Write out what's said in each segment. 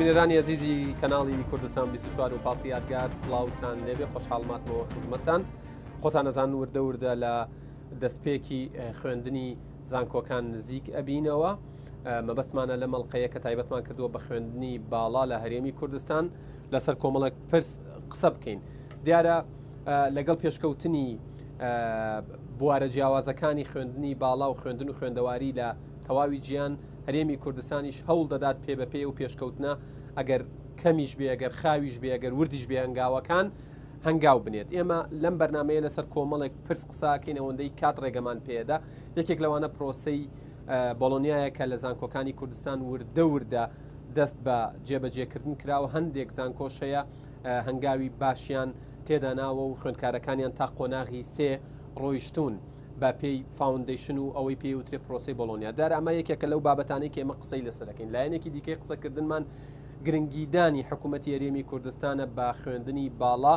بینەرانی ئەزیزی کەناڵی کوردستان 24 و پاسی یادگار سڵاوتان لێبێ خۆشحاڵماتمەوە خزمەتتان خۆتان ئەزان وردە وردە لە دەستپێکی خوێندنی زانکۆکان نزیک ئەبینەوە مەبەستمانە لە مەڵلقەیە کە تایبەتمان کردووە بە خوێندنی باڵا لە هەرێمی کوردستان لەسەر کۆمەڵێک پرس قسە بکەین دیارە لەگەڵ پێشکەوتنی بوارە جیاوازەکانی خوێندنی باڵا و خوێندن و خوێندەواری لە تەواوی جیان هەرێمی کوردستانیش هەوڵ دەدات پێ بە پێ و پێشکەوتنە ئەگەر کەمیش بێ ئەگەر خاویش بێ ئەگەر وردیش بێ هەنگاوەکان هەنگاو بنێت ئێمە لەم بەرنمەیە لەسەر کۆمەڵێک پرس قساکەین ئەوەندەی کات ڕێگەمان پێدا یەکێک لەوانە پرۆسەی بۆڵۆنیایە کە لە زانکۆکانی کوردستان وردە وردە دەست بە جێبەجێکردن کراوە هەندێک زانکۆش هەیە هەنگاوی باشیان تێدا ناوە و خوێندکارەکانیان تا قۆناغی سێ ڕۆیشتون بە پێی foundation و ئەوەی پێی وترێ پرۆسی بۆڵۆنیا دار ئەمە یەکێکە لەو بابەتانەی کە ئێمە قسەی لەسەر دەکەین لایەنێکی دیکەی قسەکردنمان گرنگیدانی حکوومەتی هەرێمی کوردستانە بە خوێندنی باڵا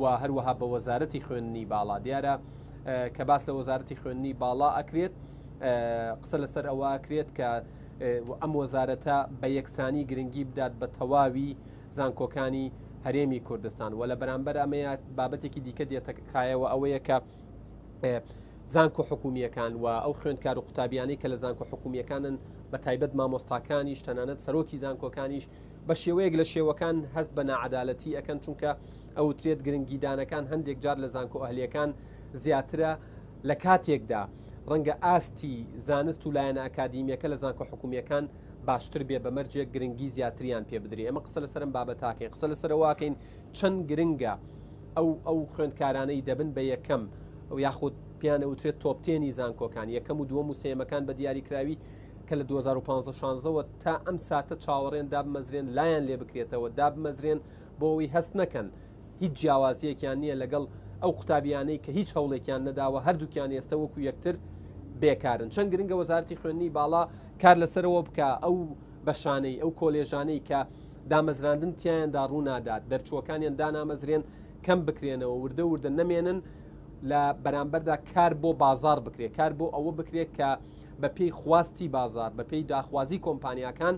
و هەروەها بە وەزارەتی خوێندنی باڵا دیارە کە باس لە وەزارەتی خوێندنی باڵا ئەکرێت قسە لەسەر ئەوە ئەکرێت کە ئەم وەزارەتە بە یەکسانی گرنگی بدات بە تەواوی زانکۆکانی هەرێمی کوردستان و لە بەرامبەر ئەمەیە بابەتێکی دیکە دێتە کایەوە ئەوەیە کە زانکۆ حکومیەکان و ئەو خوێندکار و قوتابیانەی کە لە زانکۆ حکومیەکانن بە تایبەت مامۆستاکانیش تەنانەت سەرۆکی زانکۆکانیش بە شێوەیەک لە شێوەکان هەست بە ناعەدالەتی ئەکەن چونکە ئەوترێت گرنگیدانەکان هەندێک جار لە زانکۆ ئەهلیەکان زیاترە لە کاتێکدا ڕەنگە ئاستی زانست و لایەنە ئەکادیمیەکە لە زانکۆ حکومیەکان باشتر بێ بە مەرجێک گرنگی زیاتریان پێ بدرێ ئێمە قسە لەسەرم بابەتاکەین قسە لەسەرەوەکەین چەند گرنگە ئەو ئەو خوێندکارانەی دەبن بە یەکەم یاخود پیانە وترێت top ten ی زانکۆکان یەکەم و دووەم و سێمەکان بە دیاریکراوی کە لە 2015 شانزەوە تا ئەم ساتە چاوەڕێن دابمەزرێن لایەن لێ بکرێتەوە دابمەزرێن بۆ ئەوەی هەست نەکەن هیچ جیاوازیەکیان نییە لەگەڵ ئەو قوتابیانەی کە هیچ هەوڵێکیان نەداوە هەردووکیان ئێستا وەکو یەکتر بێکارن چەند گرنگە وەزارەتی خوێندنی باڵا کار لەسەرەوە بکە ئەو بەشانەی ئەو کۆلێژانەی کە دامەزراندن تیایاندا ڕوونادات دەرچووەکانیان دانامەزرێن کەم بکرێنەوە وردە وردە نەمێنن لە بەرامبەردا کار بۆ بازار بکرێت کار بۆ ئەوە بکرێت کە بە پێی خواستی بازار بە پێی داخوازی کۆمپانیاکان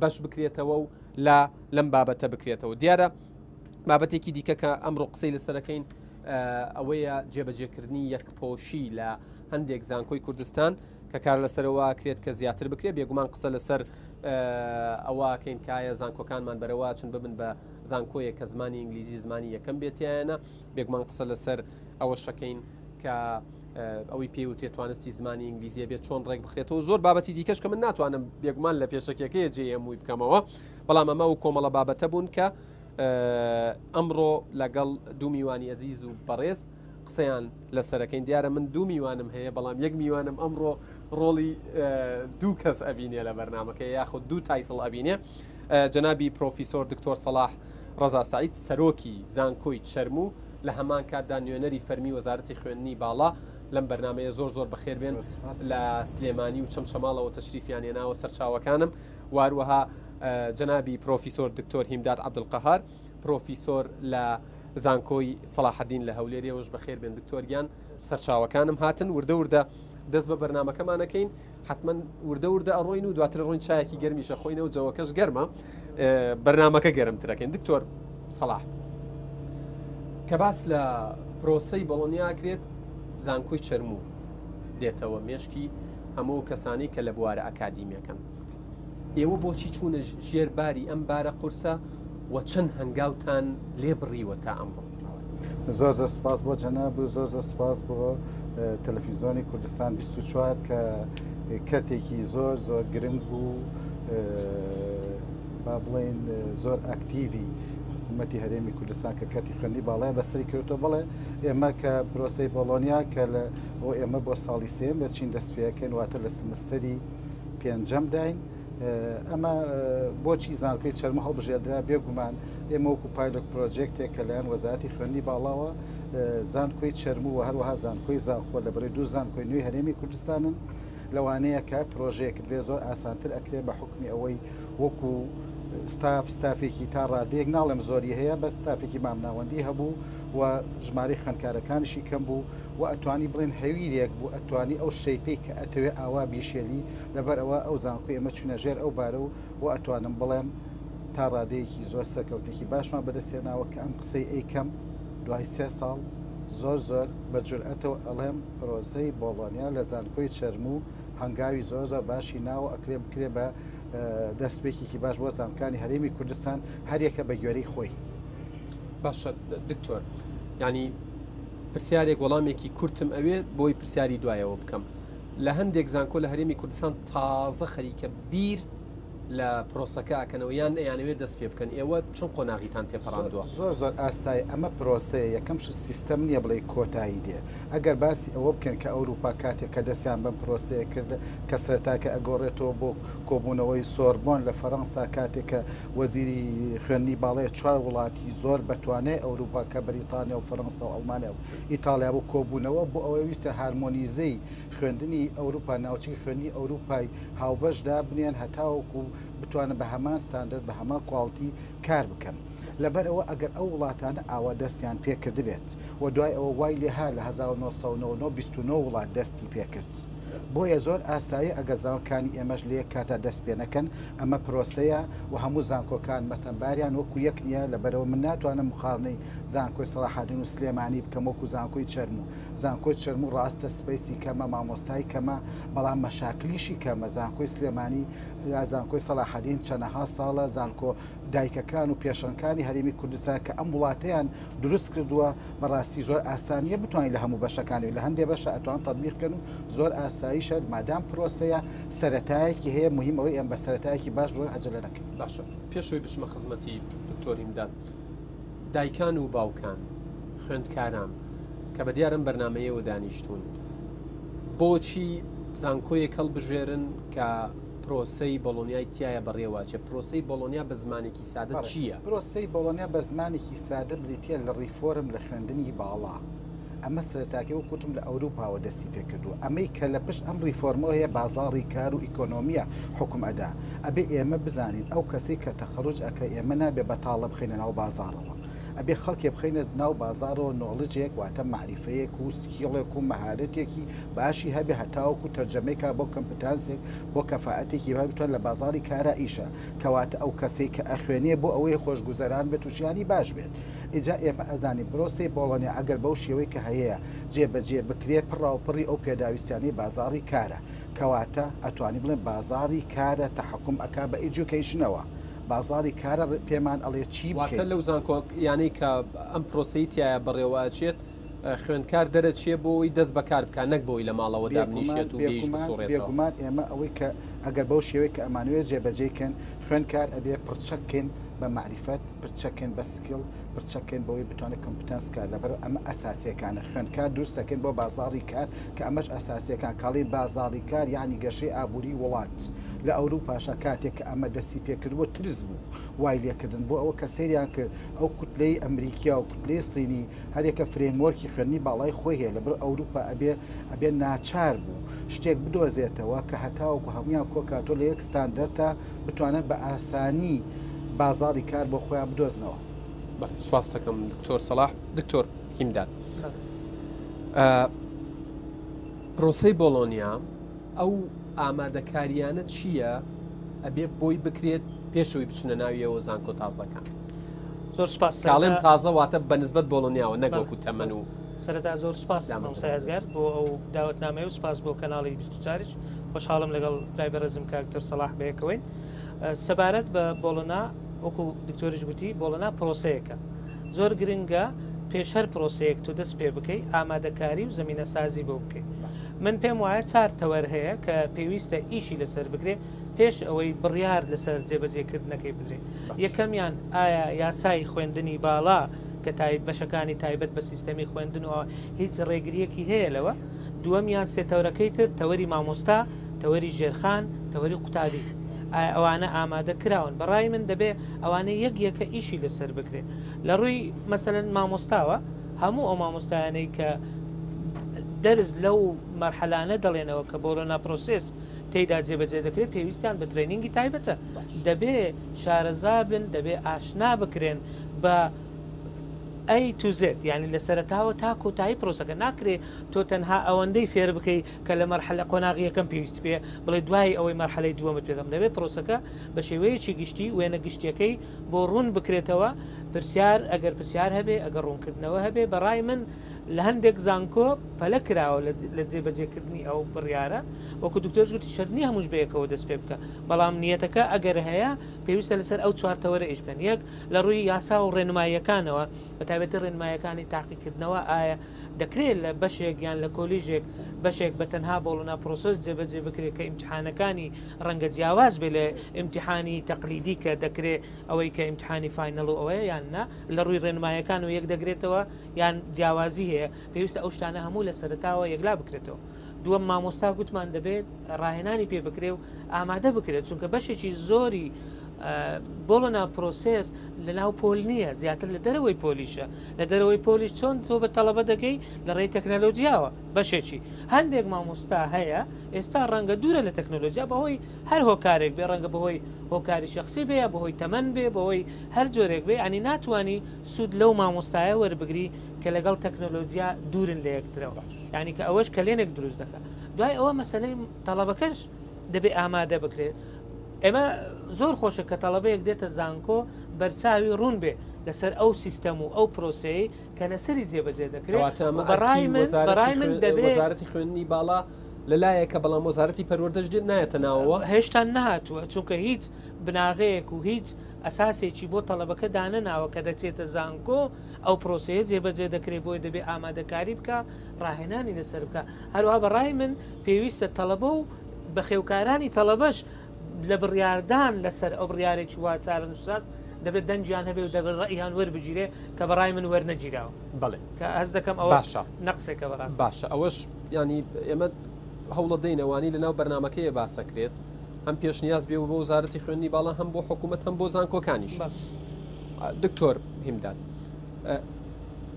بەش بکرێتەوە و لە لەم بابەتە بکرێتەوە دیارە بابەتێکی دیکە کە ئەمڕۆ قسەی لەسەرەکەین ئەوەیە جێبەجێکردنی یەکپۆشی لە هەندێک زانکۆی کوردستان کە کار لەسەرەوە کرێت کە زیاتر بکرێت بێگومان قسە لەسەر ئەوە کەین کایە زانکۆکانمان بەرەوە چون ببن بە زانکۆیە کە زمانی ئینگلیزی زمانی یەکەم بێتیانە بێگومان قسە لەسەر ئەوە شەکەین کە ئەوەی پێی وترێت توانستی زمانی ئینگلیزیە بێت چۆن ڕێک بخرێتەوە زۆر بابەتی دیکەش کە من ناتوانم بێگومان لە پێشەکیەکەی جێ هەمووی بکەمەوە بەڵام ئەمە و کۆمەڵە بابەتە بوون کە ئەمڕۆ لەگەڵ دوو میوانی ئەزیز و بەڕێز قسەیان لەسەرەکەین دیارە من دوو میوانم هەیە بەڵام یەک میوانم ئەمڕۆ ڕۆڵی دوو کەس ئەبینێ لە بەرنمەکە یاخود دوو title ئەبینێ جەنابی پرۆفیسۆر دکتۆر سەڵاح ڕەزا سەعید سەرۆکی زانکۆی چەرموو لە هەمان کاتدا نوێنەری فەرمی وەزارەتی خوێندنی باڵا لەم بەرنمەیە زۆر زۆر بەخێر بێن لە سلێمانی و چەمچەماڵەوە تەشریفیان هێناوە سەرچاوەکانم واروەها جەنابی پرۆفیسۆر دکتۆر هیمداد عەبدولقەهار پرۆفیسۆر لە زانکۆی سەڵاحەدین لە هەولێرێوەش بەخێر بێن دکتۆر گیان سەرچاوەکانم هاتن وردە وردە دەست بە بەرنمەکەمانەکەین حتمما وردە وردە ئەڕۆین و دواتر ڕۆین چایەکی گەرمیشە خۆینەوە جەوەکەش گەرمە بەرنمەکە گەرمترەکەین دکتۆر سەڵاح کە باس لە پرۆسەی بەڵۆنیا کرێت زانکۆی چەرموو دێتەوە مێشکی هەموو کەسانی کە لە بوارە ئەکادیمیەکەن ئێوە بۆچی چوونە ژێر باری ئەم بارە قورسە و چەند هەنگاوتان لێ بڕیوە تا ئەمڕۆ؟ زۆر زۆر سپاس بۆ جەناب و زۆر زۆر سپاس بۆ تەلەفیزۆنی کوردستان 24 کە کەرتێکی زۆر زۆر گرنگ و با بڵێن زۆر ئەکتیڤی حکوومەتی هەرێمی کوردستان کە کەرتی خوێندنی باڵای بەسەری کردەوە بڵێ ئێمە کە پرۆسی بۆڵۆنیا کە لە بۆ ئێمە بۆ ساڵی سێم لە چین دەست پێەکەن واتە لە سمستەری پێنجەمداین ئەمە بۆچی زانکۆی چەرمە هەڵبژێردرا بێگومان ئێمە وەکو pilot project ێک کە لایەن وەزارەتی خوێندنی باڵاوە زانکۆی چەرموو و هەروەها زانکۆی زاخۆ لە بەرەی دوو زانکۆی نوێی هەرێمی کوردستانن لەوانەیە کە پرۆژەیەکت بێ زۆر ئاسانتر ئەکرێ بە حکمی ئەوەی وەکو ستاف ستافێکی تا ڕادەیەک ناڵێم زۆری هەیە بە ستافێکی مامناوەندی هەبوو و ژمارەی خوێندکارەکانیشی کەم بوو و ئەتوانی بڵێن هەویرێک بوو ئەتوانی ئەو shape ەی کە ئەتەوێ ئاوا بیشێلی لەبەر ئەوە ئەو زانکۆی ئێمە چوینە ژێر ئەو بارە و و ئەتوانم بڵێم تا ڕادەیەکی زۆر سەرکەوتنێکی باشمان بەدەستهێناوە کە ئەم قسەی ئەیکەم دوای سێ ساڵ زۆر زۆر بە جورئەتەوە ئەڵێم پرۆسەی بۆڵۆنیا لە زانکۆی چەرموو هەنگاوی زۆر زۆر باشی ناوە ئەکرێ بکرێ بە دەستپێکێکی باش بۆ زانکانی هەرێمی کوردستان هەریەکە بە گوێرەی خۆی. باشە دکتۆر ینی پرسیارێک وەڵامێکی کورتم ئەوێ بۆی پرسیاری دوایەوە بکەم لە هەندێک زانکۆ لە هەرێمی کوردستان تازە خەریکە بیر لە پرۆسەکە ئەکەنەوە یان ئەیانەوێت دەست پێ بکەن ئێوە چەند قۆناغیتان تێپەڕاندووە؟ زۆر زۆر ئاسایی ئەمە پرۆسەیە یەکەم شت سیستەم نییە بڵێی کۆتایی دێ ئەگەر باسی ئەوە بکەین کە ئەوروپا کاتێک کە دەستیان بەم پرۆسەیە کرد کە سەرەتاکە ئەگۆڕێتەوە بۆ کۆبوونەوەی سۆربۆن لە فەرەنسا کاتێک کە وەزیری خوێندنی باڵای چوار وڵاتی زۆر بەتوانای ئەوروپا کە بەریتانیا و فەرەنسا و ئەڵمانیا و ئیتاڵیا بوو کۆبوونەوە بۆ ئەوەی ویستە هارمۆنیزەی خوێندنی ئەوروپا ناوچەی خوێندنی ئەوروپای هاوبەش دابنێن هەتاوەکو بتوانن بە هەمان ستاندەر بە هەمان کواڵتی کار بکەن. لەبەر ئەوە ئەگەر ئەو وڵاتانە ئاوا دەستیان پێکردبێت و دوای ئەوە وای لێهات لە 1999 29 وڵات دەستی پێکرد. بۆیە زۆر ئاساییە ئەگەر زانکانی ئێمەش لە یەک کاتا دەست پێ نەکەن، ئەمە پرۆسەیە و هەموو زانکۆکان مەسەن باریان وەکو یەک نییە، لەبەرئەوە من ناتوانم مقارنەی زانکۆی سەڵاحەدین و سلێمانی بکەم وەکو زانکۆی چەرموو. زانکۆی چەرموو ڕاستە space ی کەمە، مامۆستای کەمە، بەڵام مەشاکلیشی کەمە، زانکۆی سلێمانی یا زانکۆی سەڵاحەدین چەنەها ساڵە زانکۆ دایکەکان و پێشەنگکانی هەرێمی کوردستان کە ئەم وڵاتەیان دروست کردووە، بەڕاستی زۆر ئاسان نییە بتوانین لە هەموو بەشەکانی و لە هەندێ بەشە ئەتوان تەتبیق کەن و زۆر ئاساییشە مادام پرۆسەیە سەرەتایەکی هەیە مهم ئەوەی ئێمە بە سەرەتایەکی باش بڕۆین عەجەلە نەکەین. باشە پێش ئەوەی بچمە خزمەتی دکتۆر ئیمداد دایکان و باوکان خوێندکاران کە بە دیار ئەم بەرنمەیەوە دانیشتوون بۆچی زانکۆیەک هەڵبژێرن کە پرۆسەی بۆڵۆنیای تایە بەڕێوەچێ پرۆسەی بۆڵۆنیا بە زمانێکی سادە چییە؟ پرۆسەی بۆڵۆنیا بە زمانێکی سادە بریتە لە ڕیفۆرم لە خوێندنی باڵا ئەمە سەرەتاکەی وەک وتم لە ئەوروپاوە دەستی پێکردووە ئەمەی کە لە پشت ئەم ڕیفۆرمەوە هەیە بازاڕی کار و ئیکۆنۆمیە حوکم ئەدا ئەبێ ئێمە بزانین ئەو کەسەی کە تەخەروج ئەکا ئێمە نابێ بەتاڵە بخەینە ناو بازاڕەوە ئەبێ خەڵکێ بخەینە ناو بازاڕەوە knowledge ێک واتە مەعریفەیەک و skill ێک و مەهارەتێکی باشی هەبێ هەتاوەکو تەرجەمەی کا بۆ competence ێک بۆ کەفائەتێکی باش بتوان لە بازاڕی کارا ئیشە کەواتە ئەو کەسەی کە ئەخوێنێ بۆ ئەوەی خۆشگوزەران بێت و ژیانی باش بێت ئیجا ئێمە ئەزانین پرۆسەی بۆڵۆنیا ئەگەر بەو شێوەی کە هەیە جێبەجێ بکرێ پڕاوپڕی ئەو پێداویستیانەی بازاڕی کارە کەواتە ئەتوانی بڵێن بازاڕی کارە تەحەکوم ئەکا بە education ەوە بازاڕی کارە پێمان ئەڵێ چی واتە لەو زانکۆ یانەی کە ئەم پرۆسەی تایە بەڕێوە ئەچێت خوێندکار دەرەچێ بۆ ئەوەی دەست بەکار بکات نەک بۆی لە ماڵەوە دابنیشێت و بێیش بسوڕێتەوە. بێگومان ئێمە ئەوەی کە ئەگەر بەو شێوەی کە ئەمانەوێت جێبەجێی کەن خوێندکار ئەبێ پڕچەک کەین بە مەعریفەت پرچەک کەین بە skill پرچەک کەین بەوەی بتوانێت competence کار لەبەر ئەمە ئەساسیەکانە خوێندکار دروست دەکەین بۆ بازاڕی کار کە ئەمەش ئەساسیەکان کاڵین بازاڕی کار یعنی گەشەی ئابووری وڵات لە ئەوروپاشا کاتێک کە ئەمە دەستی پێکردبوو ترس بوو وای لێکردن بۆ ئەوە کە سەیریان کرد ئەو کوتلەی ئەمریکیا و کوتلەی سینی هەرێکە framework ی خوێندنی باڵای خۆی هەیە لەبەر ئەوروپا ئەبێ ئەبێ ناچار بوو شتێک بدۆزێتەوە کە هەتاوەکو هەمویان کۆکاتۆ لە یەک ستاندەرتا بتوانن بە ئاسانی بازاڕی کار بۆ خۆیان بدۆزنەوە. بەڵێ سوپاست دەکەم دکتۆر سەڵاح. دکتۆر هیمداد پرۆسەی بۆڵۆنیا ئەو ئامادەکاریانە چییە ئەبێ بۆی بکرێت پێشەوەی بچنە ناویەوە زانکۆ تازەکان؟ زۆر سپاس کاڵێم تازە واتە بەنسبەت بۆڵۆنیاوە نەک وەکو تەمەن و سەرەتا زۆر سپاس مامۆستا یادگار بۆ ئەو داوەتنامەیە و سپاس بۆ کەناڵی 24 خۆشحاڵم لەگەڵ برای بەڕێزم کاک دکتۆر سەڵاح بەیەکەوەین سەبارەت بە بۆڵۆنا وەکو دکتۆریش گوتی بۆڵۆنا پرۆسەیەکە زۆر گرنگە پێش هەر پرۆسەیەک تۆ دەست پێ بکەی ئامادەکاری و زمینەسازی بۆ بکەیت من پێم وایە چار تەوەر هەیە کە پێویستە ئیشی لەسەر بکرێ پێش ئەوەی بڕیار لەسەر جێبەجێکردنەکەی بدرێت یەکەمیان ئایا یاسای خوێندنی باڵا کە تای بەشەکانی تایبەت بە سیستەمی خوێندن و هیچ ڕێگریەکی هەیە لەوە دووەمیان سێ تەورەکەی تر تەوەری مامۆستا تەوەری ژێرخان تەوەری قوتابی ئایا ئەوانە ئامادە کراون بەڕای من دەبێ ئەوانە یەک یەکە ئیشی لەسەر بکرێت لە ڕووی مەسەلەن مامۆستاوە هەموو ئەو مامۆستایانەی کە دەرز لەو مەرحەلانە دەڵێنەوە کە بۆلۆنا process تێیدا جێبەجێ دەکرێت پێویستیان بە training ی تایبەتە دەبێ شارەزا بن دەبێ ئاشنا بکرێن بە. A to Z یانی لە سەرەتاوە تا کۆتایی پرۆسەکە ناکرێ تۆ تەنها ئەوەندەی فێر بکەی کە لە مەرحەلە قۆناغی یەکەم پێویستی پێ بڵێ دوای ئەوەی مەرحەلەی دووەمت پێ دەم دەبێت پرۆسەکە بە شێوەیەکی گشتی وێنە گشتیەکەی بۆ ڕوون بکرێتەوە پرسیار ئەگەر پرسیار هەبێ ئەگەر ڕوونکردنەوە هەبێ بەڕای من لە هەندێک زانکۆ پەلە کراوە لە جێبەجێکردنی ئەو بڕیارە وەکو دکتۆر گوتی شەرت نییە هەمووش بەیەکەوە دەست پێ بکە بەڵام نیەتەکە ئەگەر هەیە پێویستە لەسەر ئەو چوارتەوەرە ئیش بکەن یەک لە ڕووی یاسا و ڕێنماییەکانەوە بە تایبەتی ڕێنمایەکانی تاقیکردنەوە ئایا دەکرێت لە بەشێک یان لە کۆلیژێک بەشێک بە تەنها بۆڵۆنا process جێبەجێ بکرێت کە ئیمتحانەکانی ڕەنگە جیاواز بێ لە ئیمتحانی تەقلیدی کە دەکرێت ئەوەی کە ئیمتحانی final و ئەوەیە یان نا لە ڕووی ڕێنمایەکان و یەک دەگرێتەوە یان جیاوازی هەیە پێویستە ئەو شتانە هەموو لە سەرەتاوە یەکلا بکرێتەوە دووەم مامۆستا گوتمان دەبێت ڕاهێنانی پێ بکرێ و ئامادە بکرێت چونکە بەشێکی زۆری بۆڵۆنا process لە ناو پۆل نییە زیاتر لە دەرەوەی پۆلیشە لە دەرەوەی پۆلیش چۆن تۆ بە تەڵەبە دەگەی لە ڕێی تەکنەلۆجیاوە بەشێکی هەندێک مامۆستا هەیە ئێستا ڕەنگە دوورە لە تەکنەلۆجیا بەهۆی هەر هۆکارێک بێ ڕەنگە بەهۆی هۆکاری شخصی بێ یا بەهۆی تەمەن بێ بەهۆی هەر جۆرێک بێ ئەنی ناتوانانی سوود لەو مامۆستایە وەربگری کە لەگەڵ تەکنەلۆجیا دوورن لە یەکترەوە ینی کە ئەوەش کەلێنێک دروست دەکات دوای ئەوە مەسلەی تەڵەبەکەش دەبێ ئامادە بکرێت ئێمە زۆر خۆشە کە تەڵەبەیەک دێتە زانکۆ بەرچاوی ڕوون بێ لەسەر ئەو سیستەم و ئەو پرۆسەیەی کە لەسەری جێبەجێ دەکرێت کەواتە ئەمە ئەرکی بەڕای من بەڕای وەزارەتی من خوێ- دەبێ وەزارەتی خوێندنی باڵا لەلایەکە بەڵام وەزارەتی پەروەردەش دێت نایەتە ناوەوە؟ هێشتا نەهاتووە چونکە هیچ بناغەیەک و هیچ ئەساسێکی بۆ تەڵەبەکە دانەناوە کە دەچێتە زانکۆ ئەو پرۆسەیە جێبەجێ دەکرێت بۆیە دەبێ ئامادەکاری بکا ڕاهێنانی لەسەر بکا هەروەها بەڕای من پێویستە تەڵەبە و بەخێوکارانی تەڵەبەش لە بڕیاردان لەسەر ئەو بڕیارێکی وا چارەنووسساز دەبێت دەنگیان هەبێ و دەبێت ڕەئیان وەربگیرێ کە بەڕای من وەرنەگیراوە. بەڵێ. کە هەست دەکەم ئەوە باشە. نەقسێکە بەڕاستی. باشە ئەوەش یانی ئێمە هەوڵەدەین ئەوانەی لەناو بەرنامەکەیە باسەکرێت هەم پێشنیاز بێ و بۆ وەزارەتی خوێندنی باڵا هەم بۆ حکوومەت هەم بۆ زانکۆکانیش. بەڵێ. دکتۆر هیمداد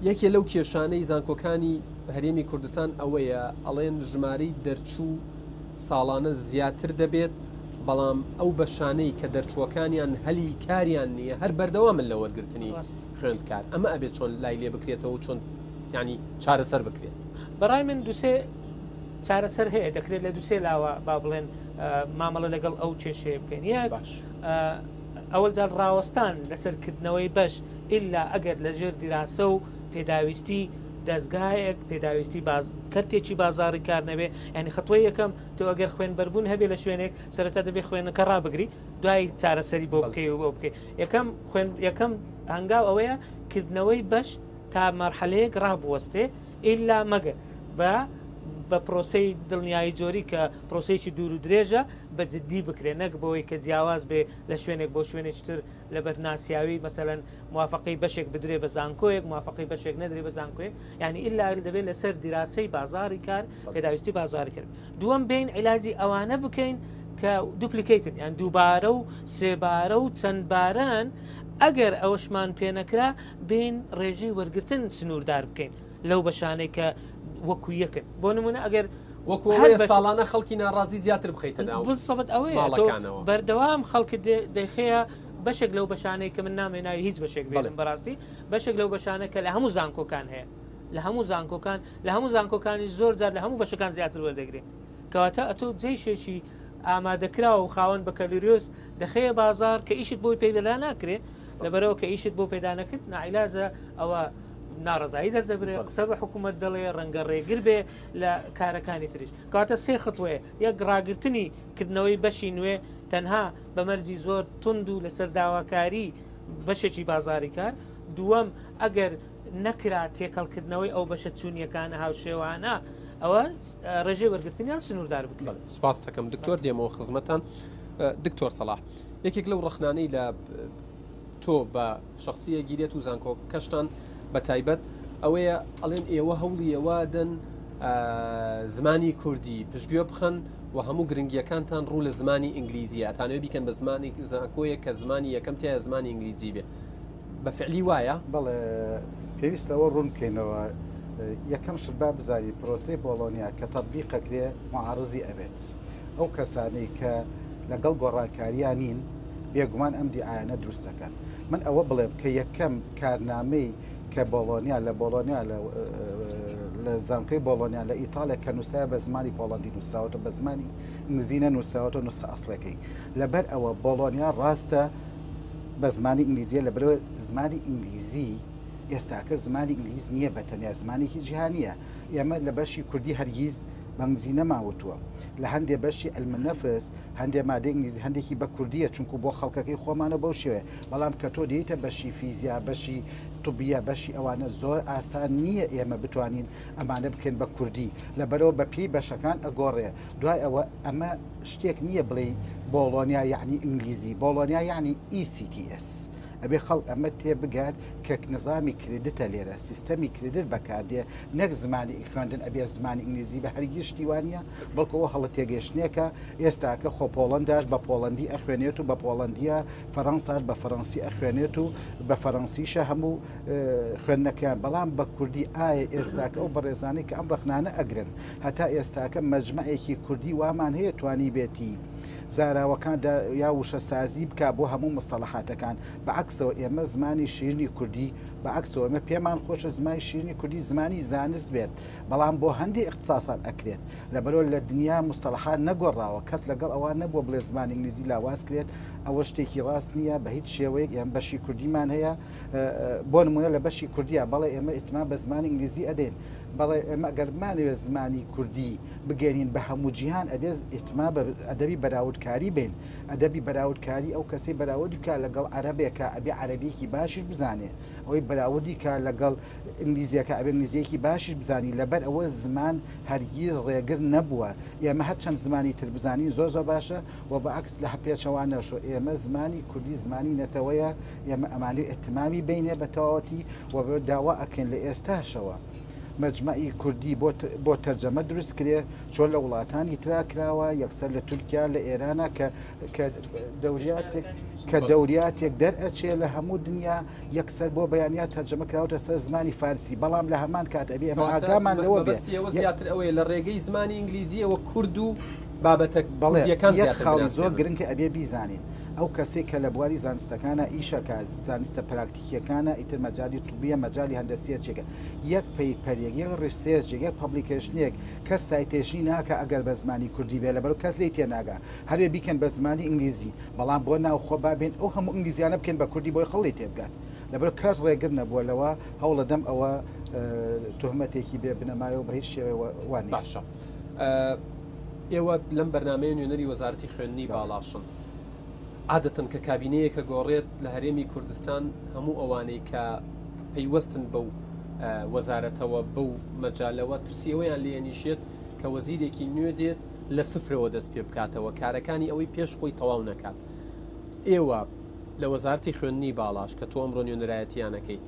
یەکێ لەو کێشانەی زانکۆکانی هەرێمی کوردستان ئەوەیە ئەڵێن ژمارەی دەرچوو ساڵانە زیاتر دەبێت، بەڵام ئەو بەشانەی کە دەرچووەکانیان هەلی کاریان نییە هەر بەردەوامن لە وەرگرتنی خوێندکار، ئەمە ئەبێت چۆن لای لێ بکرێتەوە و چۆن یانی چارەسەر بکرێت؟ بەڕای من دوسێ چارەسەر هەیە دەکرێت لە دوسێ لاوە با بڵێن مامەڵە لەگەڵ ئەو کێشەیە بکەین یەک ئەوەل جار ڕاوەستان لەسەر کردنەوەی بەش ئللا ئەگەر لەژێر دیراسە و پێداویستی دەزگایەک پێداویستی باز کەرتێکی بازاڕی کار نەبێ یعنی خەتوەی یەکەم تۆ ئەگەر خوێن بەربوون هەبێ لە شوێنێک سەرەتا دەبێ خوێنەکە ڕابگری دوای چارەسەری بۆ بکەی و بۆ بکەی یەکەم خوێن یەکەم هەنگاو ئەوەیە کردنەوەی بەش تا مەرحەلەیەک ڕابوەستێ ئیلا مەگەر بە بە پرۆسەی دڵنیایی جۆری کە پرۆسەیەکی دوور و درێژە بە جددی بکرێ نەک بەوەی کە جیاواز بێ لە شوێنێک بۆ شوێنێکی تر لەبەر ناسیاوی مەسەلەن موافقەی بەشێک بدرێ بە زانکۆیەک موافقەی بەشێک نەدرێ بە زانکۆیەک یعنی ئیلا دەبێت لەسەر دیراسەی بازاری کار پێداویستی بازاری کرد دووەم بین عیلاجی ئەوانە بکەین کە duplicate ن یان دووبارە و سێبارە و چەند باران ئەگەر ئەوەشمان پێنەکرا بین ڕێژەی وەرگتن سنووردار بکەین لەو بەشانەی کە وەکو یەکن بۆ نمونە ئەگەر وەکو ئەوەیە ساڵانە خەڵکی ناڕازی زیاتر بخەیتە ناو بسەبت ئەوەیە ماڵەکانەوە. بەردەوام خەڵکت دەیخەیە بەشێک لەو بەشانەی کە من نامەوێ ناوی هیچ بەشێک بێنم بەڕاستی بەشێک لەو بەشانە کە لە هەموو زانکۆکان هەیە لە هەموو زانکۆکان لە هەموو زانکۆکانی زۆر جار لە هەموو بەشەکان زیاتر وەردەگرێ کەواتە ئەتۆ جەیشێکی ئامادەکراوە و خاوەن بەکەلوریۆس دەخەیە بازار کە ئیشت بۆی پەیدا ناکرێ لەبەرەوە کە ئیشت بۆ پەیدا نەکرد ناعیلاجە ئەوە ناڕزایی دەردەبرێ قسە بە حکوومەت دەڵێ ڕەنگە ڕێگر بێ لە کارەکانی تریش کەواتە سێ خطوەیە یەک ڕاگرتنی کردنەوەی بەشی نوێ تەنها بە مەرجی زۆر توند و لەسەر داواکاری بەشێکی بازاری کار دووەم ئەگەر نەکرا تێکەڵکردنەوەی ئەو بەشە چوونیەکانە هاوشێوانە ئەوە ڕێژەی وەرگرتنیان سنووردار بکرێت. سپاس دەکەم دکتۆر دێمەوە خزمەتان دکتۆر سەڵاح یەکێک لەو ڕەخنانەی لە تۆ بە شخصی ئەگیرێت و زانکۆکەشتان بە تایبەت ئەوەیە ئەڵێن ئێوە هەوڵی ئەوە دەن زمانی کوردی پشتگوێ بخەن و هەموو گرنگیەکانتان ڕوو لە زمانی ئینگلیزیە ئەتانەوێ بیکەن بە زمانی زانکۆیەک کە زمانی یەکەم تایە زمانی ئینگلیزی بێ بە فعلی وایە؟ بەڵێ پێویستە ئەوە ڕوون بکەینەوە یەکەم شت با بزانین پرۆسەی بۆڵۆنیا کە تەطبیقەکرێ معارزی ئەبێت ئەو کەسانەی کە لەگەڵ گۆڕانکاریان نین بێگومان ئەم دیعایانە دروست دەکەن. من ئەوە بڵێم کە یەکەم کارنامەی کە بۆڵۆنیا لە بۆڵۆنیا لە زانکۆی بۆڵۆنیا لە ئیتاڵیا کە نووسرایە بە زمانی پۆڵەندی نووسراوەتە بە زمانی ئینگلیزی نەنووسراوەتەوە نوسخە ئەسڵەکەی لەبەر ئەوە بۆڵۆنیا ڕاستە بە زمانی ئینگلیزیە لەبەرەوە زمانی ئینگلیزی ئێستاکە زمانی ئینگلیز نییە بە تەنیا زمانێکی جیهانیە ئێمە لە بەشی کوردی هەرگیز بە ئینگلیزی نەماوتووە لە هەندێ بەشی علم نفس هەندێ مادەی ئینگلیزی هەندێکی بە کوردیە چونکو بۆ خەڵکەکەی خۆمانە بەو شێوەیە بەڵام کە تۆ دێیتە بەشی فیزیا بەشی طبیە بەشی ئەوانە زۆر ئاسان نییە ئێمە بتوانین ئەمانە بکەین بە کوردی لەبەرەوە بە پێی بەشەکان ئەگۆڕێ دوای ئەوە ئەمە شتێک نییە بڵێی بۆڵۆنیا یعنی ئینگلیزی بۆڵۆنیا یعنی ECTS ئەبێ خەڵک ئەمە تێبگات کە نظامی credit ە لێرە سیستەمی credit بەکاردێ نەک زمانی خوێندن ئەبێ زمانی ئینگلیزی بە هەرگیز شتی وانە بەڵکو ئەوە هەڵە تێگەشتنێکە ئێستاکە خۆ پۆڵەنداش بە پۆڵەندی ئەخوێنێت و بە پۆڵەندیە فەرەنساش بە فەرەنسی ئەخوێنێت و بە فەرەنسیشە هەموو خوێندنەکەیان بەڵام بە کوردی ئایا ئێستاکە ئەو بەڕێزانەی کە ئەم ڕەخنانە ئەگرن هەتا ئێستاکە مەجمەعێکی کوردی وامان هەیە توانیبێتی زاراوەکاندا یا وشەسازی بک بۆ هەموو مستەڵەحاتەکان بە عەکسەوە ئێمە زمانی شیرنی کوردی بە عەکسەوە ئێمە پێمان خۆشە زمانی شیرنی کوردی زمانی زانست بێت بەڵام بۆ هەندێ ئیختساسات ئەکرێت لەبەرئەوە لە دنیا مستەڵەحات نەگۆڕاوە کەس لەگەڵ ئەوە نەبووە بڵێ زمانی ئینگلیزی لاواز کرێت ئەوە شتێکی ڕاست نییە بە هیچ شێوەیەک ئێمە بەشی کوردیمان هەیە بۆ نمونە لە بەشی کوردیە بەڵێ ئێمە ئیهتیمام بە زمانی ئینگلیزی ئەدەین بەڵێ ئێمە گەر بمانەوێت زمانی کوردی بگەێنین بە هەموو جیهان ئەبێ ئیهتیمام بە ئەدەبی بەراوردکاری بین ئەدەبی بەراوردکاری ئەو کەسەی بەراوردی بکات لەگەڵ عەرەبێکە ئەبێ عەرەبیەکی باشیش بزانێ ئەوەی بەراوردی کا لەگەڵ ئینگلیزیەکە ئەبێ ئینگلیزیەکی باشیش بزانی لەبەر ئەوە زمان هەرگیز ڕێگر نەبووە ئێمە هەرچەند زمانی تر بزانین زۆر زۆر باشە و بە عەکس لە پێچەوانەشەوە ئێمە زمانی کوردی زمانی نەتەوەیە ئێمە ئەمانەوێ ئیهتمامی بینێ بە تەواوەتی و داوا ئەکەین لە ئێستاشەوە مەجمەعی کوردی بۆ تەرجەمە دروست کرێ چۆن لە وڵاتانی ترا کراوە یەکسەر لە تورکیا لە ئێرانە کە کە دەوریاتێک کە دەوریاتێک دەرئەچێ لە هەموو دنیا یەکسەر بۆ بەیانیا تەرجەمە کراوەتە سەر زمانی فارسی بەڵام لە هەمان کات ئەبێ ئێمە ئاگامان لەوە بێ ئەوە زیاتر ئەوەیە لە ڕێگەی زمانی ئینگلیزیەوە کورد و بابەتە کوردیەکان زیاتر خاڵی زۆر گرنگە ئەبێ بیزانین ئەو کەسێک کە لە بواری زانستەکانە ئیشەکە زانستە پراکتیکیەکانە ئیتر مەجای طبیە مەجای هەندەسیە چێکە یەک paper ێک یەک research ێک یەک publication ێک کەس citation ی ناکە ئەگەر بە زمانی کوردی بێ لەبەر کەس لێی تێناگا هەرێ بیکەن بە زمانی ئینگلیزی بەڵام بۆ ناوخۆ با بێن ئەو هەموو ئینگلیزیانە بکەن بە کوردی بۆی خەڵی تێبگات لەبەر کەس ڕێگر نەبووە لەوە هەوڵەدەم ئەوە تهمەتێکی بێ بنەمایە و بە هیچ شێوەیە وان باشە ئێوە لەم بەرنمەیە نوێنەری وەزارەتی خوێندنی باڵاشن عادەتەن کە کابینەیەکە گۆڕێت لە هەرێمی کوردستان هەموو ئەوانەی کە پەیوەستن بەو وەزارەتەوە بەو مەجالەوە ترسیەوەیان لێنیشێت کە وەزیرێکی نوێ دێت لە سفرەوە دەست پێ بکاتەوە کارەکانی ئەوەی پێش خۆی تەواو نەکات ئێوە لە وەزارتی خوێندنی باڵاش کە تۆ ئەمڕۆ نوێنەرایەتیانەکەی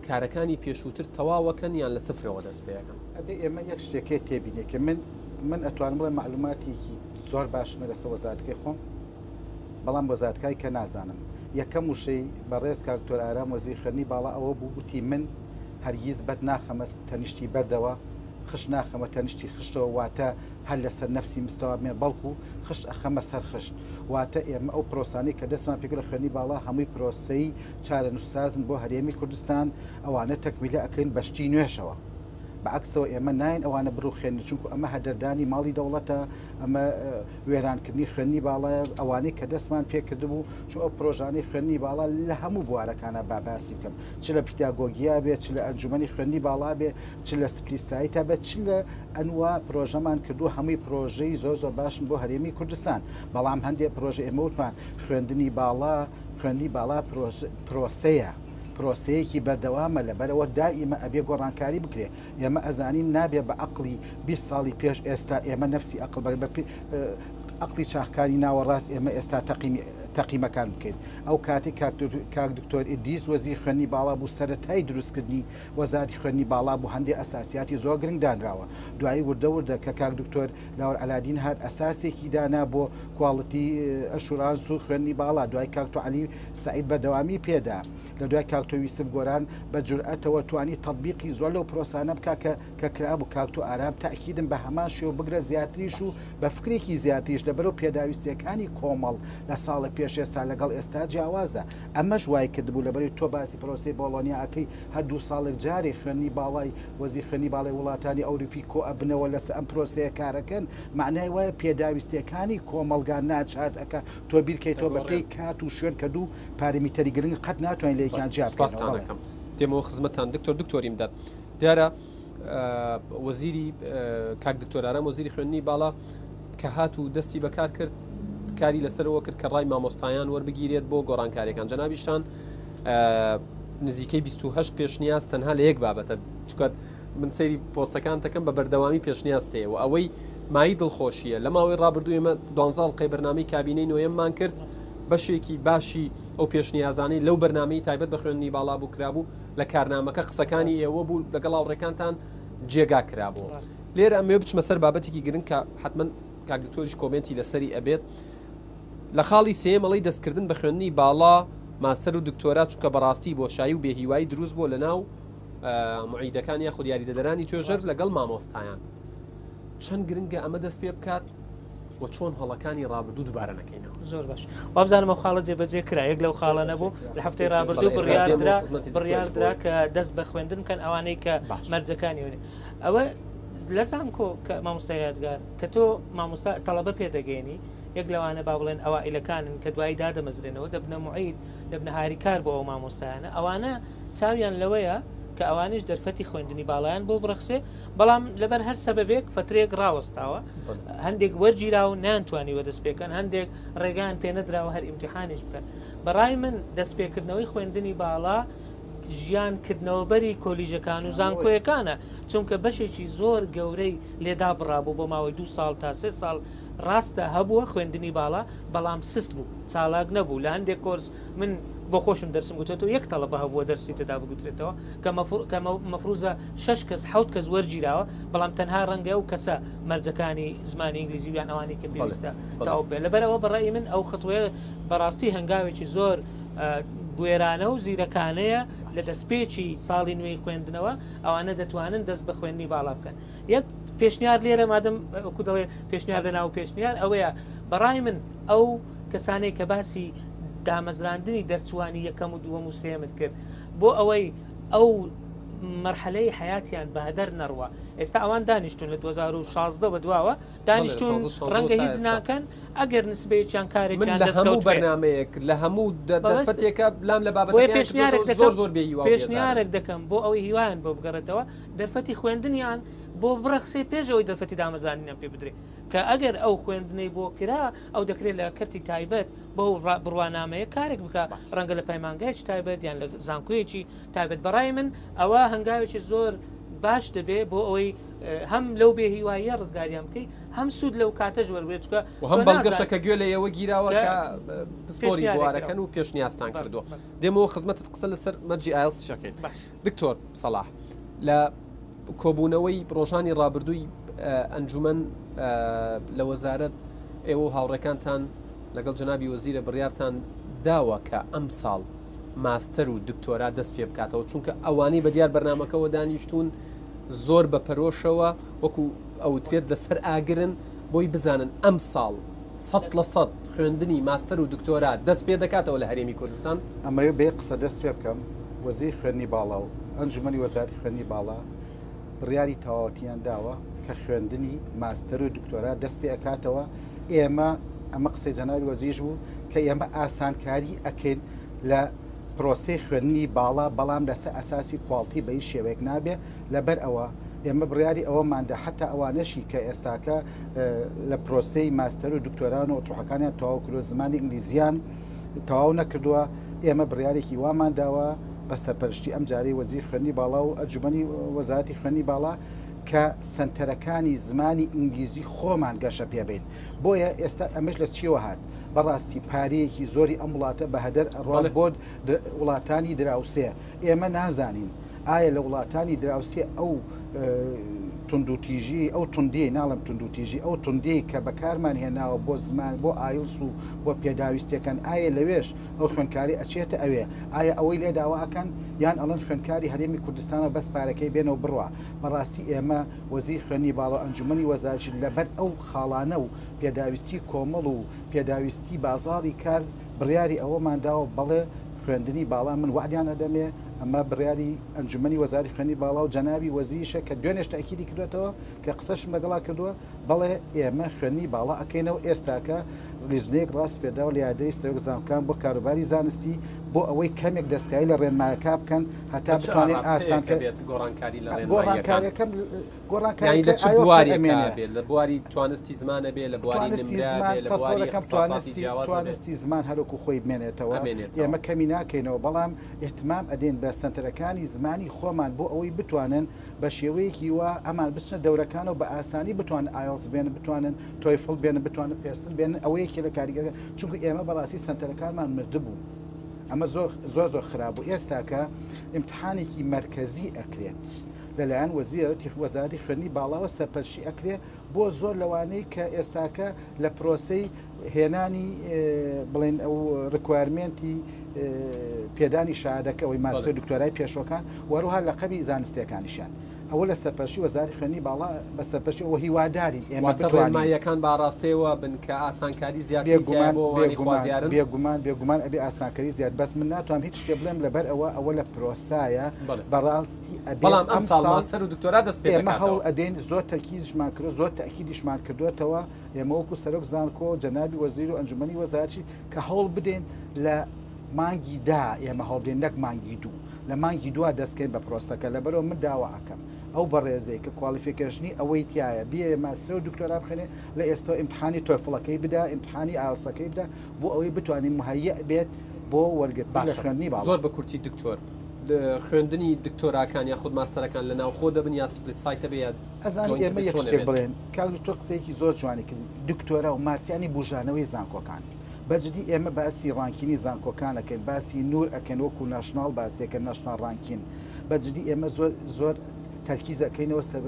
کارەکانی پێشووتر تەواوەکەن یان لە سفرەوە دەست پێەکەن ئەبێ ئێمە یەک شتێکێ تێبینێ کە من من ئەتوانم بڵێ معلوماتێکی زۆر باشمە لەسەر وەزارەتەکەی خۆم بەڵام وەزارەتەکای کە نازانم یەکەم وشەی بەڕێز کاک دکتۆر ئارام وەزیری خوێندنی باڵا ئەوە بوو وتی من هەرگیز بەد ناخەمە تەنیشتی بەردەوە خشت ناخەمە تەنیشتی خشتەوە واتە هەر لەسەر نەفسی مستەوا بمێن بەڵکو خشت ئەخەمە سەر خشت واتە ئێمە ئەو پرۆسانەی کە دەستمان پێکرد لە خوێندنی باڵا هەمووی پرۆسەی چارەنووسسازن بۆ هەرێمی کوردستان ئەوانە تەکمیلە ئەکەین بە شتی نوێشەوە. بە عەکسەوە ئێمە ناین ئەوانە بڕوخێنین چونکو ئەمە هەدەردانی ماڵی دەوڵەتە ئەمە وێرانکردنی خوێندنی باڵایە ئەوانەی کە دەستمان پێکردبوو چون ئەو پرۆژانەی خوێندنی باڵا لە هەموو بوارەکانە با باسی بکەم چ لە پیتاگۆگیا بێ چ لە ئەنجومەنی خوێندنی باڵا بێ چ لە split site ە بێت چ لە ئەنوا پرۆژەمان کردووە هەمووی پرۆژەی زۆر زۆر باشن بۆ هەرێمی کوردستان بەڵام هەندێک پرۆژە ئێمە وتمان خوێندنی باڵا خوێندنی باڵا پرۆسەیە پرۆسەیەکی بەردەوامە لەبەرئەوە دائیمە ئەبێ گۆڕانکاری بکرێ ئێمە ئەزانین نابێ بە عەقڵی 20 ساڵی پێش ئێستا ئێمە نەفسی ئەقڵ بە عەقڵی چاخکانی ناوەڕاست ئێمە ئێستا تەقیمەکان بکەین ئەو کاتی کاک دکتۆر ئیدریس وەزیر خوێندنی باڵا بوو سەرەتای دروستکردنی وەزارەتی خوێندنی باڵا بوو هەندێ ئەساسیاتی زۆر گرنگ دانراوە دوایی وردە وردە کە کاک دکتۆر لاوەر عەلادین هات ئەساسێکی دانا بۆ quality assurance و خوێندنی باڵا دوای کاک تۆ عەلی سەعید بەردەوامی پێدا لە دوای کاک تۆ یوسف گۆران بە جورئەتەوە توانی تەتبیقی زۆر لەو پرۆسانە بکا کە کە کرابوو کاک تۆ ئارام تەئکیدم بە هەمان شێوە بگرە زیاتریش و بە فکرێکی زیاتریش لەبەرو پێداویستیەکانی کۆمەڵ لە ساڵە پێ. پێش ئێستا لەگەڵ ئێستا جیاوازە. ئەمەش وای کردبوو لەبەرەی تۆ باسی پرۆسەی بۆڵۆنیا ئەکەی هەر دوو ساڵێک جارێک خوێندنی باڵای وەزیر خوێندنی باڵای وڵاتانی ئەوروپی کۆ ئەبنەوە لەسەر ئەم پرۆسەیە کارەکەن مەعنای وایە پێداویستیەکانی کۆمەڵگا ناچارت ئەکا تۆ بیرکەیتەوە بە پێی کات و شوێن کە دوو پاریمیتەری گرنگ قەت ناتوانین لە یەکیان جیا بکەینەوە. سپاستان ئەکەم. دێمەوە خزمەتتان دکتۆر دکتۆر ئیمداد دیارە وەزیری کاک دکتۆر ئارام وەزیری خوێندنی باڵا کە هات و دەستی بەکار کرد کاری لەسەرەوە کرد کە ڕای مامۆستایان وەربگیرێت بۆ گۆڕانکاریەکان جەنابیشتان نزیکەی 28 پێشنیاز تەنها لە یەک بابەتە چکات من سەیری پۆستەکان تەکەم بە بەردەوامی پێشنیاز تێ و ئەوەی مای دڵخۆشیە لە ماوەی ڕابردوو ئێمە دوانزاڵ قەی بەرنامەی کابینەی نۆیەممان کرد بەشێکی باشی ئەو پێشنیازانەی لەو بەرنامەی تایبەت بە خوێندنی باڵا بوو کرابوو لە کارنامەکە قسەکانی ئێوە بوو لەگەڵ هاوڕێکانتان جێگا کرابوو لێرە ئەمەوێ بچمە سەر بابەتێکی گرنگ کە حتمما کاک دکتۆریش comment ی لەسەری ئەبێت لە خاڵی سێیەم ئەڵێی دەستکردن بە خوێندنی باڵا ماستەر و دکتۆرا چونکە بەڕاستی بۆشایی و بێهیوایی دروست بووە لەناو معیدەکان یاخود یاریدەدەرانی توێژەر لەگەڵ مامۆستایان چەند گرنگە ئەمە دەست پێ بکات و چۆن هەڵەکانی ڕابردوو دووبارە نەکەینەوە زۆر باش وابزانم ئەو خاڵە جێبەجێ کرا یەک لەو خاڵە نەبوو لە هەفتەی ڕابردوو بڕیاردرا بڕیاردرا کە دەست بە خوێندن بکەن ئەوانەی کە مەرجەکانی ونی ئەوە لە زانکۆ کە مامۆستا یادگار کە تۆ مامۆستا تەڵەبە پێدەگەێنی یەک لەوانە با بڵێن ئەوائیلەکانن کە دوایی دادەمەزرێنەوە دەبنە معید دەبنە هاریکار بۆ ئەو مامۆستایانە ئەوانە چاویان لەوەیە کە ئەوانیش دەرفەتی خوێندنی باڵایان بۆ بڕەخسێ بەڵام لەبەر هەر سەبەبێک فترێک ڕاوەستاوە هەندێک وەرگیرا و نانتوانیوە دەست پێکەن هەندێک ڕێگان پێنەدراوە هەر ئیمتحانیش بکەن بەڕای من دەستپێکردنەوەی خوێندنی باڵا ژیان کردنەوەبەری کۆلیژەکان و زانکۆیەکانە چونکە بەشێکی زۆر گەورەی لێدا بڕابوو بۆ ماوەی دو ساڵ تا سێ ساڵ ڕاستە هەبووە خوێندنی باڵا بەڵام سست بوو چالاک نەبوو لە هەندێک کۆرس من بۆ خۆشم دەرسم گوتێتەوە یەک تەڵەبە هەبووە دەرسی تێدا بگوترێتەوە کە مەفروزە شش کەس حوت کەس وەرگیراوە بەڵام تەنها ڕەنگە ئەو کەسە مەرجەکانی زمانی ئینگلیزی یان ئەوانی کە پێویستە تەواو بێ لەبەرەوە بەڕای من ئەو خطوەیە بەڕاستی هەنگاوێکی زۆر بوێرانە و زیرەکانەیە لە دەستپێکی ساڵی نوێی خوێندنەوە ئەوانە دەتوانن دەست بە خوێندنی باڵا بکەن یەک پێشنیار لێرە مادەم وەکو دەڵێ پێشنیار لە ناو پێشنیار ئەوەیە بەڕای من ئەو کەسانەی کە باسی دامەزراندنی دەرچوانی یەکەم و دووەم و سێمت کرد بۆ ئەوەی ئەو مەرحەلەی حیاتیان بەهدەر نەڕوە ئێستا ئەوان دانیشتون لە 2016 بە دواوە دانیشتون ڕەنگە هیچ ناکەن ئەگەر نسبەیەکیان کارێکیان لە هەموو بەرنمەیەک لە هەموو دەرفەتێکە لام لە بابەت پێشنیارێک زۆر زۆر بێ پێشنیارێک دەکەم بۆ ئەوەی هیوایان بۆ بگەڕێتەوە دەرفەتی خوێندنیان بۆ بڕەخسێ پێش ئەوەی دەرفەتی دامەزراندنیان پێ بدرێ کە ئەگەر ئەو خوێندنەی بۆ کرا ئەو دەکرێت لە کەرتی تایبەت بەو بڕوانامەیە کارێک بکە ڕەنگە لە پەیمانگایکی تایبەت یان لە زانکۆیەکی تایبەت بەڕای من ئەوە هەنگاوێکی زۆر باش دەبێ بۆ ئەوەی هەم لەو بێ هیواییە ڕزگاریان بکەی هەم سوود لەو کاتەش وەربێت چکە و هەم بەڵگەشە کە گوێ لە ئێوە گیراوە کە پسپۆری بوارەکەن و پێشنیازتان کردووە دێمەوە خزمەتت قسە لەسەر مەرجی ئایلس شەکەین دکتۆر سەڵاح لە کۆبوونەوەی ڕۆژانی ڕابردووی ئەنجومەن لە وەزارەت ئێوە و هاوڕێکانتان لەگەڵ جەنابی وەزیرە بڕیارتان داوە کە ئەم ساڵ ماستەر و دکتۆرا دەست پێ بکاتەوە چونکە ئەوانەی بە دیار بەرنمەکەەوە دانیشتون زۆر بە پەرۆشەوە وەکو ئەوترێت لەسەر ئاگرن بۆی بزانن ئەم ساڵ 100% خوێندنی ماستەر و دکتۆرا دەست پێ دەکاتەوە لە هەرێمی کوردستان؟ ئەمەوێ بە یەک قسە دەست پێ بکەم، وەزیری خوێندنی باڵا و ئەنجومەنی وەزارەتی خوێندنی باڵا بڕیاری تەواوەتیان داوە کە خوێندنی ماستەر و دکتۆرا دەست پێ ئەکاتەوە، ئێمە ئەمە قسەی جەنابی وەزیریش بوو کە ئێمە ئاسانکاری ئەکەین لە پرۆسەی خوێندنی باڵا بەڵام لەسەر ئەساسی کواڵتی بە هیچ شێوەیەک نابێ، لەبەر ئەوە ئێمە بڕیاری ئەوەماندا حتا ئەوانەشی کە ئێستاکە لە پرۆسەی ماستەر و دکتۆران و ئۆترۆحەکانیان تەواو کردووە زمانی ئینگلیزیان تەواو نەکردووە ئێمە بڕیارێکی وامان داوە بە سەرپەرشتی ئەم جارەی وەزیر خوێندنی باڵا و ئەنجومەنی وەزارەتی خوێندنی باڵا کە سەنتەرەکانی زمانی ئینگلیزی خۆمان گەشە پێبین بۆیە ئێستا ئەمەش لە چیەوە هات بەڕاستی پارەیەکی زۆری ئەم وڵاتە بە هەدەر ئەڕوا بۆ وڵاتانی دراوسێ ئێمە نازانین ئایا لە وڵاتانی دراوسێ ئەو. توندوتیژی، ئەو توندیەی، ناڵێم توندوتیژی، ئەو توندیەی کە بەکارمان هێناوە بۆ زمان، بۆ ئایڵس و بۆ پێداویستیەکان، ئایە لەوێش ئەو خوێندکاری ئەچێتە ئەوێ؟ ئایا ئەوەی لێ داوا ئەکەن؟ یان ئەڵێن خوێندکاری هەرێمی کوردستانە بەس پارەکەی بێنەوە بڕوا؟ بەڕاستی ئێمە وەزیری خوێندنی باڵا و ئەنجومەنی وەزارەتی لەبەر ئەو خاڵانە و پێداویستی کۆمەڵ و پێداویستی بازاڕی کار بڕیاری ئەوەمان داوە بەڵێ خوێندنی باڵا من وەعدیان ئەدەمێ، ئەمە بڕیاری ئەنجومەنی وەزاری خوێندنی باڵا و جەنابی وەزیریشە کە دوێنێش تەئکیدی کردوێتەوە کە قسەشم لەگەڵا کردووە، بەڵێ ئێمە خوێندنی باڵا ئەکەینەوە، ئێستاکە لیژنەیەک ڕاسپێردراوە لە یادەی سەرۆک زانکۆکان بۆ کاروباری زانستی بۆ ئەوەی کەمێک دەستکاری لە ڕێنمایەکە بکەن هەتا بە چ بتوانێت ئاڕاستەیەکە ئاسان کە بێت گۆڕانکاری لە ڕێنماییەکان؟ گۆڕانکاریەکەم یانی لە گۆڕانکاریەکە چ ئایۆسەر بوارێکا ئەمێنێ بێت؟ لە بواری توانستی زمانە بێ، لە بواری توانستی نمرە زمان بێ، لە بواری تەسەورەکەم اختصاصاتی توانستی جیاوازە بێ؟ توانستی زمان هەروەکو خۆی بمێنێتەوە، ئەمێنێتەوە. ئێمە کەمی ناکەینەوە، بەڵام ئیهتمام ئەدەین بە سەنتەرەکانی زمانی خۆمان بۆ ئەوەی بتوانن بە شێوەیەکی وا ئەمان بچنە دەورەکانەوە بە ئاسانی بتوانن ئایڵس بێنن، بتوانن تۆیفڵ بێنن، بتوانن پێسن بێنن، ئەوە یەکێ لە کاریگەرە، چونکو ئێمە بەڕاستی سەنتەرەکانمان مردبوو، ئەمە زۆر زۆر زۆر خراپ بوو. ئێستاکە ئیمتحانێکی مەرکەزی ئەکرێت لەلایەن وەزیرەتی وەزارەتی خوێندنی باڵاوە سەرپەرشتی ئەکرێ بۆ زۆر لەوانەی کە ئێستاکە لە پرۆسەی هێنانی بڵێن ئەو requirement ی پێدانی شادەکە ئەوەی ماستەر دکتۆرای پێشۆکان وەروها لە قەبی زانستیەکانیشیان ئەوە لە سەرپەرشتی وەزاری خوێندنی باڵا بە سەرپەرشتی ئەوە هیوادارین ئێمە بتوانین ڕێنماییەکان بە ئاڕاستەیەوە بن کە ئاسانکاری زیاتری تیایە بۆ ئەوانەی خوازیارن. بێگومان بێگومان ئەبێ ئاسانکاری زیاد بەس من ناتوانم هیچ شتێ بڵێم لەبەر ئەوە ئەوە لە پرۆسایە بەڕاستی ئەبێ بەڵام ئەم ساڵ ماستەر و دکتۆرا دەست پێ ئێمە هەوڵ ئەدەین زۆر تەرکیزیشمان کردو زۆر تەئکیدیشمان کردووەتەوە ئێمە وەکو سەرۆک زانکۆ جەنابی وەزیر و ئەنجومەنی وەزارەتی کە هەوڵ بدەین لە مانگی دا ئێمە هەوڵ بدەین نەک مانگی دوو لە مانگی دوا دەستکەین بە پرۆسەکە لەبەرەوە من داوا ئەکەم ئەو بەڕێزەی کە qualification ی ئەوەی تایە بێ ماستەر و دکتۆرا بخێنێ لە ئێستا ئیمتحانی تۆفڵەکەی بدا ئیمتحانی ئایڵسەکەی بدا بۆ ئەوەی بتوانین مهەیئ بێت بۆ وەرگرتن لە باشە خوێندنی باڵا. زۆر بە کورتی دکتۆر خوێندنی دکتۆراکان یاخود ماستەرەکان لە ناوخۆ دەبن یا split site ە بێ یا ئەزانی joint ە ئێمە بێ یەک چۆن شتێک ئەبێت؟ بڵێن کاک دکتۆر قسەیەکی زۆر جوانی کرد دکتۆرا و ماسیانی بوژانەوەی زانکۆکان بەجدی ئێمە باسی ranking ی زانکۆکان ئەکەین باسی نور ئەکەین وەکو national باسیەکە national ranking بەجدی ئێمە زۆر زۆر تەرکیز ئەکەینەوە سەر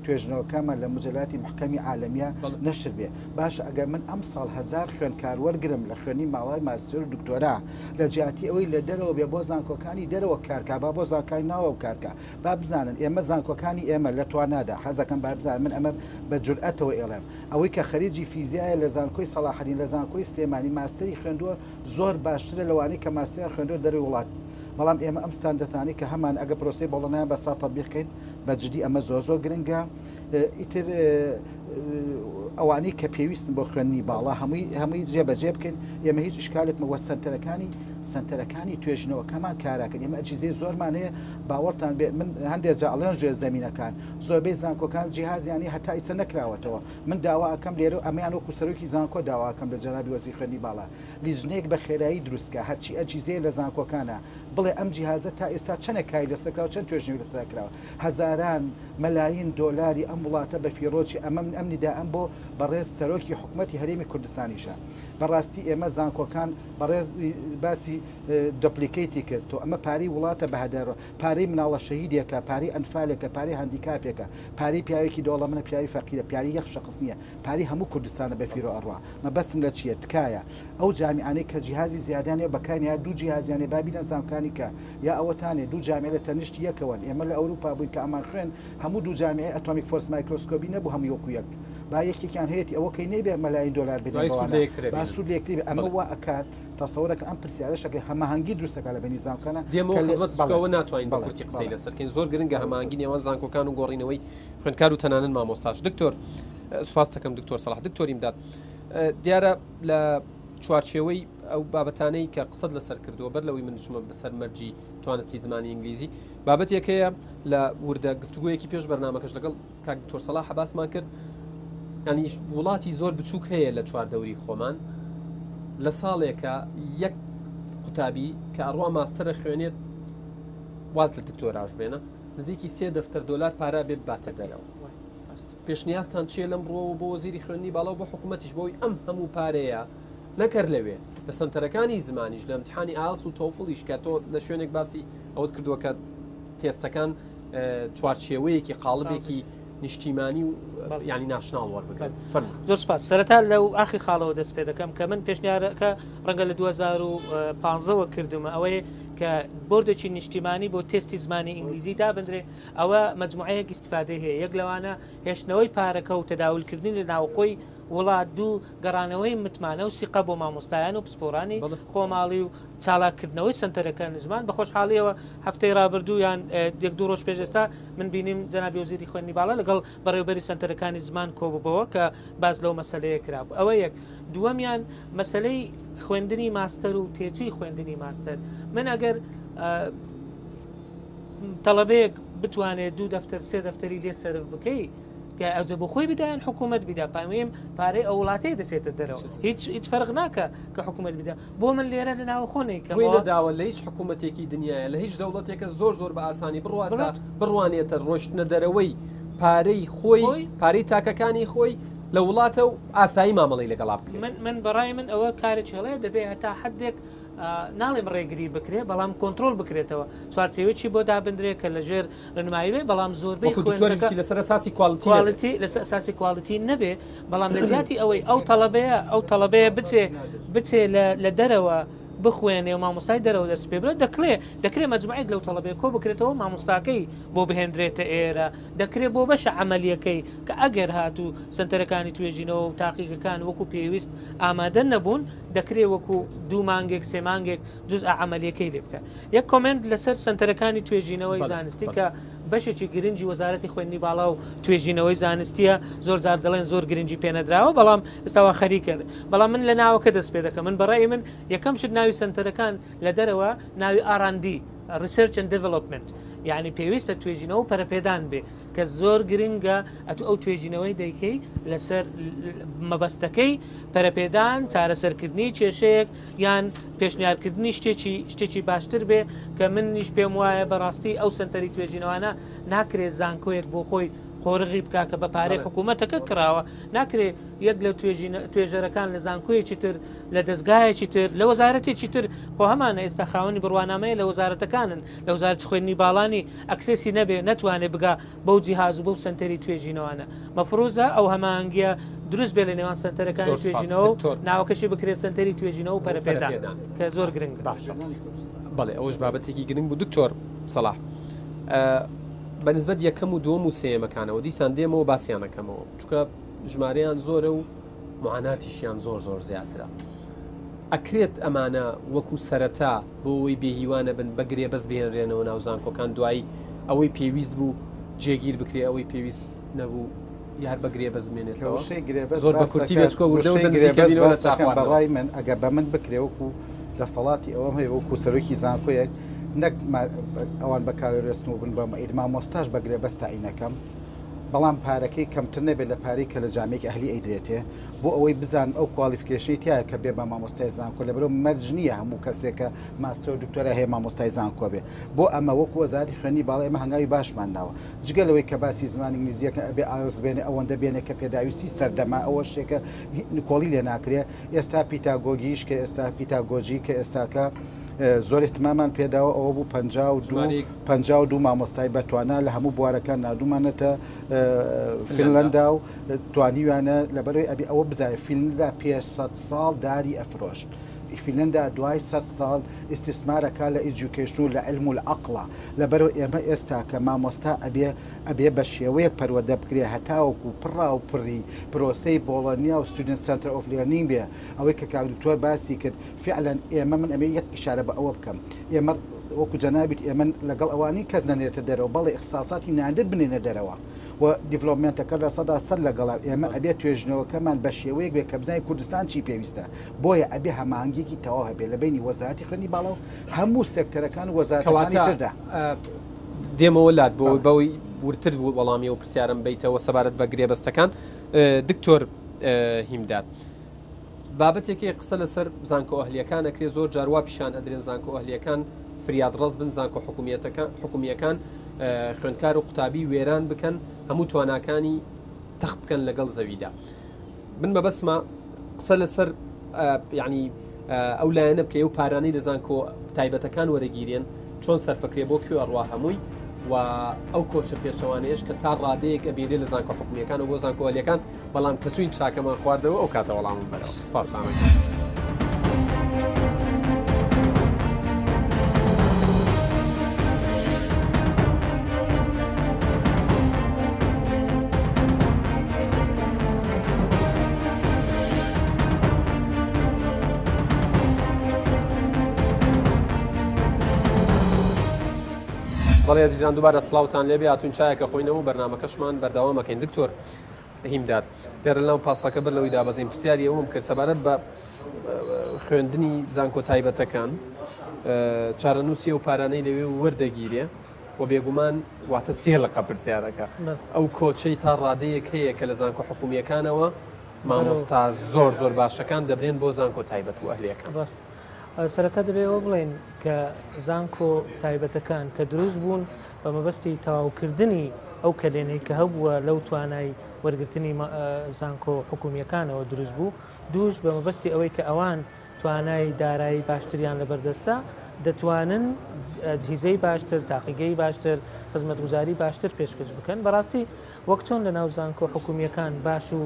توێژنەوەکانمان لە مجەلاتی محکەمی عالەمیە نەشر بێ باش ئەگەر من ئەم ساڵ هزار خوێندکار وەرگرم لە خوێنی ماڵای ماستەر و دکتۆرا لە جیاتی ئەوەی لە دەرەوە بێ بۆ زانکۆکانی دەرەوە کارکا با بۆ زانکای ناوە کارکە با بزانن ئێمە زانکۆکانی ئێمە لە توانادا حەزەکەم با بزانن من ئەمە بە جورئەتەوە ئێڵێم ئەوەی کە خەریجی فیزیایە لە زانکۆی سەڵاحەدین لە زانکۆی سلێمانی ماستەری خوێندووە زۆر باشترە لەوانەی کە ماستەریان خوێندووە دەرەوەی وڵات بەڵام ئێمە ئەم ستاندەرانەی کە هەمان ئەگە پرۆسەی بۆڵۆنایان بەسا تەطبیق کەین بە جدی ئەمە زۆر زۆر گرنگە ئیتر ئەوانەی کە پێویستن بۆ خوێندنی باڵا هەمووی هەمووی جێبەجێ بکەین ئێمە هیچ ئشکالێکمەوە سنتەرەکانی سنتەرەکانی توێژینەوەکەمان کاراکەن ئێمە ئەجیزەی زۆرمان هەیە باوەڕتان بێ من هەندێک جا ئەڵێن ژێر زەمینەکان زۆربەی زانکۆکان جیهازیانی هەتا ئیسە نەکراوەتەوە من داوا ئەکەم لێرە ئەمەیان وەکو سەرۆکی زانکۆ داوا ئەکەم لە جەنابی وەزیر خوێندنی باڵا لیژنەیەک بە خێرایی دروستکە هەرچی ئەجیزەیە لە زانکۆکانە بڵێ ئەم جیهازە تا ئێستا چەنێک کاری لەسەر کراوە چەند توێژینەوەی لەسەر کراوە هەزاران مەلاین دۆلاری ئەم وڵاتە بە فیڕۆچی ئەمە من ئەم نیدائەم بۆ بەڕێز سەرۆکی حکومەتی هەرێمی کوردستانیشە بەڕاستی ئێمە زانکۆکان بەڕێز باسی duplicate ی کرد تۆ ئەمە پارەی وڵاتە بە هەدەر پارەی مناڵە شەهیدێکە پارەی ئەنفالێکە پارەی handicap ێکە پارەی پیاوێکی دەوڵەمەنە پیاوی فەقیرە پیاوی یەک شەخس نییە پارەی هەموو کوردستانە بە فیرۆ ئەڕوا مەبەستم لە چییە تکایە ئەو جامیعانەی کە جیهازی زیادیان هەیە بەکارنیە دوو جیهازیان هەیە با بینە زانکانی کە یا ئەوەتانێ دوو جامیعە لە تەنیشتی یەکەوەن ئێمە لە ئەوروپا بووین کە ئەمان خوێن هەموو دوو جامیعەی atomic force microscopy نەبوو هەمووی وەکو یەک با یەکێکیان هەیەتی ئەوە کەی نەیبێ مەلاین دۆلار بدەین دوای سوود بەوانە لە یەکترە با بینن. سوود لە یەکتری بێ. ئەمە بەڵێ. وا ئەکات تەسەورەکە ئەم پرسیارەشەکەی هەماهەنگی دروستەکە لە بەینی زانکۆکانە دێمەوە کە لە- خزمەت بەڵێ چونکە ئەوە ناتوانین بە بەڵێ کورتی قسەی بەڵێ لەسەر کەین زۆر گرنگە بەڵێ زۆر هەماهەنگی نێوان سوپاس. زانکۆکان و گۆڕینەوەی خوێندکار و تەنانەت مامۆستاش دکتۆر سوپاس دەکەم دکتۆر سەڵاح دکتۆر ئیمداد دیارە لە چوارچێوەی ئەو بابەتانەی کە قسەت لەسەر کردووە بەر لەوەی من بچمە بەسەر مەرجی توانستی زمانی ئینگلیزی بابەتێک هەیە لە وردە گفتوگویەکی پێش بەرنمەکەش لەگەڵ کاک دکتۆر سەڵاح باسمان کرد ینی وڵاتی زۆر بچووک هەیە لە چواردەوری خۆمان لە ساڵێکە یەک قوتابی کە ئەڕوا ماستەرە خوێنێت واز لە دکتۆراش بێنە نزیکی سێ دەفتەر دۆلار پارە بێ باتە دەرەوە پێشنیازتان چییە لەم ڕووەوە بۆ وەزیری خوێندنی باڵا و بۆ حکوومەتیش بۆی ئەم هەموو پارەیە نەکەر لەوێ لە سنتەرەکانی زمانیش لە امتحانی ئالس و تۆفڵیش کە تۆ لە شوێنێک باسی ئەوت کردووە کە تێستەکان چوارچێوەیەکی قاڵبێکی نیشتیمانی و ینی national وەربگرن. زۆر سپاس. سەرەتا لەو ئاخی خاڵەوە دەست پێ دەکەم کە من پێشنیارەکە ڕەنگە لە 2015ەوە کردومە ئەوەیە کە بۆردێکی نیشتیمانی بۆ تێستی زمانی ئینگلیزی دابندرێ ئەوە مجموعەیەک ئیسیفادەی هەیە یەک لەوانە هێشتنەوەی پارەکە و تەداولکردنی لە ناوخۆی وڵات دوو گەڕانەوەی متمانە و سیقە بۆ مامۆستایان و پسپۆرانی خۆماڵی و چالاککردنەوەی سەنتەرەکانی زمان. بە خۆشحاڵیەوە هەفتەی ڕابردوو یان یەک دوو ڕۆژ پێش ئێستا من بینیم جەنابی وەزیری خوێندنی باڵا لەگەڵ بەڕێوەبەری سەنتەرەکانی زمان کۆبووبەوە کە باس لەو مەسەلەیە کرابوو. ئەوە یەک. دووەمیان مەسەلەی خوێندنی ماستەر و تێچووی خوێندنی ماستەر. من ئەگەر تەڵەبەیەک بتوانێت دوو دەفتەر سێ دەفتەری لێ سەرف بکەی کە ئەوجە بۆ خۆی بدا یان حکوومەت بیدا پاویم پارەی ئەو وڵاتەی دەچێتە دەرەوە هیچ هیچ فەرق ناکە کە حکوومەت بدا بۆ من لێرە لە ناوە خۆ نەیکەم نەداوە لە هیچ حکوومەتێکی دنیاە لە هیچ دەوڵەتێکە زۆر زۆر بە ئاسانی بڕواتە بڕوانێتە ڕۆشتنە دەرەوەی پارەی خۆی پارەی تاکەکانی خۆی لە وڵاتە و ئاسایی مامەڵی لەگەڵا بکرێت من من بەڕای من ئەوە کارێکی هەڵەیە دەبێ هەتا حدێک ناڵێم ڕێگری بکرێ بەڵام کۆنترۆڵ بکرێتەوە چوارچێوەیەکی بۆ دابندرێ کە لەژێر ڕێنمایی بێ بەڵام زۆربەی خوێندنەکە لەسەر ئەساسی quality quality لەسەر ئەساسی quality نەبێ بەڵام لە جیاتی ئەوەی ئەو تەڵەبەیە ئەو تەڵەبەیە بچێ بچێ لە دەرەوە بخوێنێ و مامۆستای دەرەوە دەرس پێ بڵێ دەکرێ دەکرێ مەجموعێک لەو تەڵەبەیە کۆ بکرێتەوە مامۆستاکەی بۆ بهێندرێتە ئێرە دەکرێ بۆ بەشە عەمەلیەکەی کە ئەگەر هاتوو سەنتەرەکانی توێژینەوە و تاقیگەکان وەکو پێویست ئامادە نەبوون دەکرێ وەکو دوو مانگێک سێ مانگێک جزء عەمەلیەکەی لێ بکە. یەک comment لەسەر سەنتەرەکانی توێژینەوەی زانستی کە بەشێکی گرنگی وەزارەتی خوێندنی باڵا و توێژینەوەی زانستیە زۆر جار دەڵێن زۆر گرنگی پێنەدراوە بەڵام ئێستاوا خەریکە بەڵام من لە ناوەکە دەست پێ دەکەم من بەڕای من یەکەم شت ناوی سەنتەرەکان لە دەرەوە ناوی R&D Research and Development یعنی پێویستە توێژینەوە و پەرەپێدان بێ کە زۆر گرنگە ئەتو ئەو توێژینەوەی دەیکەی لەسەر مەبەستەکەی پەرەپێدان چارەسەرکردنی کێشەیەک یان پێشنیارکردنی شتێکی شتێکی باشتر بێ کە منیش پێم وایە بەڕاستی ئەو سنتەری توێژینەوانە ناکرێت زانکۆیەک بۆ خۆی قۆرغی بکا کە بە پارەی حکوومەتەکە کراوە ناکرێ یەک لە توێژەرەکان لە زانکۆیەکی تر لە دەستگایەکی تر لە وەزارەتێکی تر خۆ هەمانە ئێستا خاوەنی بڕوانامەیە لە وەزارەتەکانن لە وەزارەتی خوێندنی باڵانی access ی نەبێ نەتوانێ بگا بەو جیهاز و بەو سەنتەری توێژینەوانە مەفروزە ئەو هەماهەنگیە دروست بێ لە نێوان سەنتەرەکانی زۆر سپاس توێژینەوە و دکتۆر. ناوەکەشی بکرێت سەنتەری توێژینەوە و پەرەپێدان پەرەپێدان. کە زۆر گرنگە. باشە بەڵێ ئەوەش بابەتێکی گرنگ بوو دکتۆر سەڵاح بە نسبەت یەکەم و دووەم و سێیەمەکانەوە دیسان دێمەوە باسییانەکەمەوە چونکە ژمارەیان زۆرە و معاناتیشیان زۆر زۆر زیاترە ئەکرێت ئەمانە وەکو سەرەتا بۆ ئەوەی بێهیوا نەبن بە گرێبەست بهێنرێنەوە ناو زانکۆکان دوایی ئەوەی پێویست بوو جێگیر بکرێ ئەوەی پێویست نەبوو یار بە گرێبەست بمێنێتەوە وشەی گرێبەست زۆر بە باس کورتی دەکەن، بێت چکە وردە وشەی وردە نزیکە گرێبەست بینەوە لە باس دەکەن چاخواردنەوە. بەڕای من ئەگەر بە من بکرێ وەکو دەسەڵاتی ئەوەم هەیە وەکو سەرۆکی زانکۆیەک نەک ئەوان بەکالۆریۆس و بن بە معید مامۆستاش بە گرێبەست تەعینەکەم بەڵام پارەکەی کەمتر نەبێت لە پارەی کە لە جامێکی ئەهلی ئەیدرێتێ بۆ ئەوەی بزانم ئەو qualification ی تایە کە بێ بە مامۆستای زانکۆ لەبەرئەوە مەرج نییە هەموو کەسێک کە ماستەر و دکتۆرای هەیە مامۆستای زانکۆ بێ بۆ ئەمە وەکو وەزارەتی خوێندنی باڵا ئێمە هەنگاوی باشمان ناوە جگە لەوەی کە باسی زمانی ئینگلیزیەکە ئەبێ IELTS بێنێ ئەوەندە بێنێ کە پێداویستی سەردەمە ئەوە شتێکە نکۆڵی لێ ناکرێ ئێستا پیتاگۆگیش کە ئێستا pedagogy کە ئێستاکە زۆر اهتمامان پێداوە ئەوە بوو 52 مامۆستای بەتوانا لە هەموو بوارەکان نردومانەتە فینلندا و توانیویانە لەبەرەوەی ئەبی ئەوە بزانێت فینلندا پێش 100 ساڵ داری ئەفرۆشت فینلندا دوای 100 ساڵ ئیستیسمارەکە لە education و لە علم و لە عقڵە لەبەرەوە ئێمە ئێستا کە مامۆستا ئەبێ ئەبێ بە شێوەیەک پەروەردە بکرێ هەتاوەکو پڕا و پڕی پرۆسەی بۆڵۆنیا و student center of learning بێ ئەوەی کە کاک دکتۆر باسی کرد فعلا ئێمە من ئەمێ یەک ئیشارە بە ئەوە بکەم ئێمە وەکو جەنابیت ئێمە لەگەڵ ئەوانی کەس نەنێتە دەرەوە بەڵێ ئیختساساتی نادر بنێنە دەرەوە و development ەکە 100% لەگەڵا ئێمە ئەبێ توێژنەوەکەمان بە شێوەیەک بێ کە بزانین کوردستان چی پێویستە بۆیە ئەبێ هەماهەنگیەکی تەواو هەبێ لە بینی وەزارەتی خوێندنی باڵا و هەموو سێکتەرەکان و وەزارەتەکانی تردا. دێمەوە لات بۆ بەوەی وردتر وەڵامی ئەو پرسیارم بیتەوە سەبارەت بە گرێبەستەکان دکتۆر هیمداد. بابەتێکی قسە لەسەر زانکۆ ئەهلیەکان ئەکرێ زۆر جار وا پیشان ئەدرێن زانکۆ ئەهلیەکان فریادڕەس بن زانکۆ حکومیەتەکان حکومیەکان خوێندکار و قوتابی وێران بکەن هەموو تواناکانی تەخت بکەن لەگەڵ زەویدا من مەبەستمە قسە لەسەر یعنی ئەو لایەنە بکەی و پارانەی لە زانکۆ تایبەتەکان وەرەگیرێن چۆن سەرفەکرێ بۆ کوێ ئەڕوا هەمووی. و ئەو کۆچە پێچەوانەیەش کە تا ڕادەیەک ئەبینرێ لە زانکۆ حکومییەکان و بۆ زانکۆ ئەهلییەکان، بەڵام کە چووین چاکەمان خواردەوە ئەو کاتە وەڵامم بەرەوە. سپاستان ئەکەم. بەڵێ ئەزیزان دووبارە سڵاوتان لێبێ هاتوین چایەکە خۆینەوە و بەرنامەکەشمان بەردەوامەکەین دکتۆر هیمداد لێرە لەناو پاسەکە بەر لەوەی دابەزین پرسیاری ئەوم کرد سەبارەت بە خوێندنی زانکۆ تایبەتەکان چارەنووسی ئەو پارانەی لەوێ وەردەگیرێ و بێگومان واتە سێ لقە پرسیارەکە ئەو کۆچەی تا ڕادەیەک هەیە کە لە زانکۆ حکومیەکانەوە مامۆستا زۆر زۆر باشەکان دەبرێن بۆ زانکۆ تایبەت و ئەهلیەکان. ڕاست سەرەتا دەبێ ئەوە بڵێین کە زانکۆ تایبەتەکان کە دروست بوون بە مەبەستی تەواوکردنی ئەو کەلێنەی کە هەبووە لەو توانای وەرگرتنی زانکۆ حکومییەکانەوە دروست بوو، دووش بە مەبەستی ئەوەی کە ئەوان توانای دارایی باشتریان لەبەردەستە دەتوانن ئەجهیزەی باشتر، تاقیگەی باشتر، خزمەتگوزاری باشتر پێشکەش بکەن. بەڕاستی وەک چۆن لەناو زانکۆ حکومییەکان باش و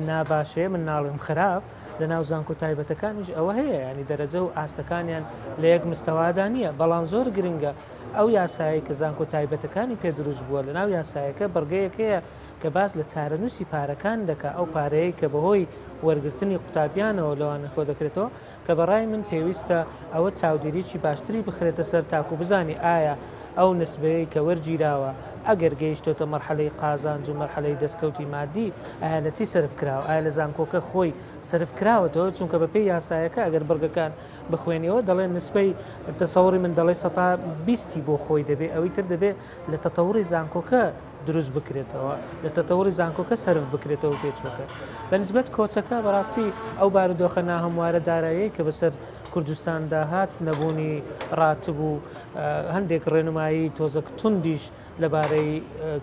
ناباش هەیە، من ناڵێم خراپ، لەناو زانکۆ تایبەتەکانیش ئەوە هەیە، یانی دەرەجە و ئاستەکانیان لە یەک مستەوادا نییە، بەڵام زۆر گرنگە ئەو یاسایەی کە زانکۆ تایبەتەکانی پێ دروست بووە لەناو یاسایەکە بڕگەیەک هەیە کە باس لە چارەنووسی پارەکان دەکا، ئەو پارەیەی کە بەهۆی وەرگرتنی قوتابیانەوە لەوانە کۆدەکرێتەوە، کە بە ڕای من پێویستە ئەوە چاودێریی باشتری بخرێتە سەر تاکو بزانی ئایا ئەو نسبەیەی کە وەرگیراوە ئەگەر گەیشتۆتە مەرحەلەی قازانج و مەرحەلەی دەستکەوتی مادی ئایا لە چی سەرف کراوە ئایا لە زانکۆکە خۆی سەرف کراوەتەوە چونکە بە پێی یاسایەکە ئەگەر بڕگەکان بخوێنیەوە دەڵێ نسبەی تەسەوڕی من دەڵێ سەتا بیستی بۆ خۆی دەبێ ئەوی تر دەبێ لە تەتەوڕی زانکۆکە دروست بکرێتەوە لە تەتەوڕی زانکۆکە سەرف بکرێتەوە پێچوەکە بەنسبەت کۆچەکە بەڕاستی ئەو بارودۆخە ناهەموارە دارایەی کە بەسەر کوردستاندا هات نەبوونی ڕاتب و هەندێک ڕێنمایی تۆزەک توندیش لەبارەی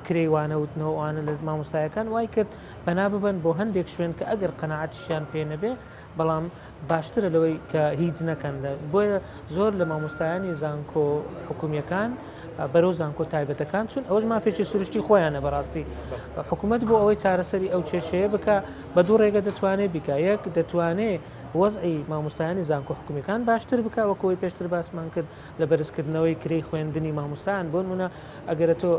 کرێی وانە وتنەوە ئەوانە لە مامۆستایەکان وای کرد پەنا ببەن بۆ هەندێک شوێن کە ئەگەر قەناعەتیشیان پێ نەبێ بەڵام باشترە لەوەی کە هیچ نەکەن لە بۆیە زۆر لە مامۆستایانی زانکۆ حکومیەکان بەرەو زانکۆ تایبەتەکان چون ئەوەش مافێکی سروشتی خۆیانە بەڕاستی حکوومەت بۆ ئەوەی چارەسەری ئەو کێشەیە بکە بە دوو ڕێگە دەتوانێت بیکە یەک دەتوانێت وەزعی مامۆستایانی زانکۆ حکومیەکان باشتر بکە وەکەوەی پێشتر باسمان کرد لە بەرزکردنەوەی کرێی خوێندنی مامۆستایان بۆ نمونە ئەگەرە تۆ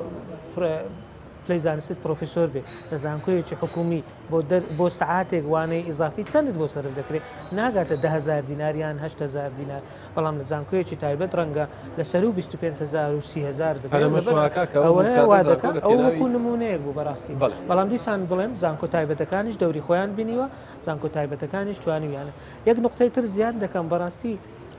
پلەی زانستت پرۆفیسۆر بێ لە زانکۆیەکی حکومی بۆ دەر بۆ سەعاتێک وانەی ئیزافی چەندت بۆ سەرف دەکرێت ناگاتە 10هزار دینار یان 8هزار دینار بەڵام لە زانکۆیەکی تایبەت ڕەنگە لە سەرو 25هزار و 30هزار دەبێت ئەو وەکو نمونەیەک بوو بەڕاستی بەڵام دیسان بڵێم زانکۆ تایبەتەکانیش دەوری خۆیان بینیوە زانکۆ تایبەتەکانیش توانیویانە یەک نقطەی تر زیاد دەکەم بەڕاستی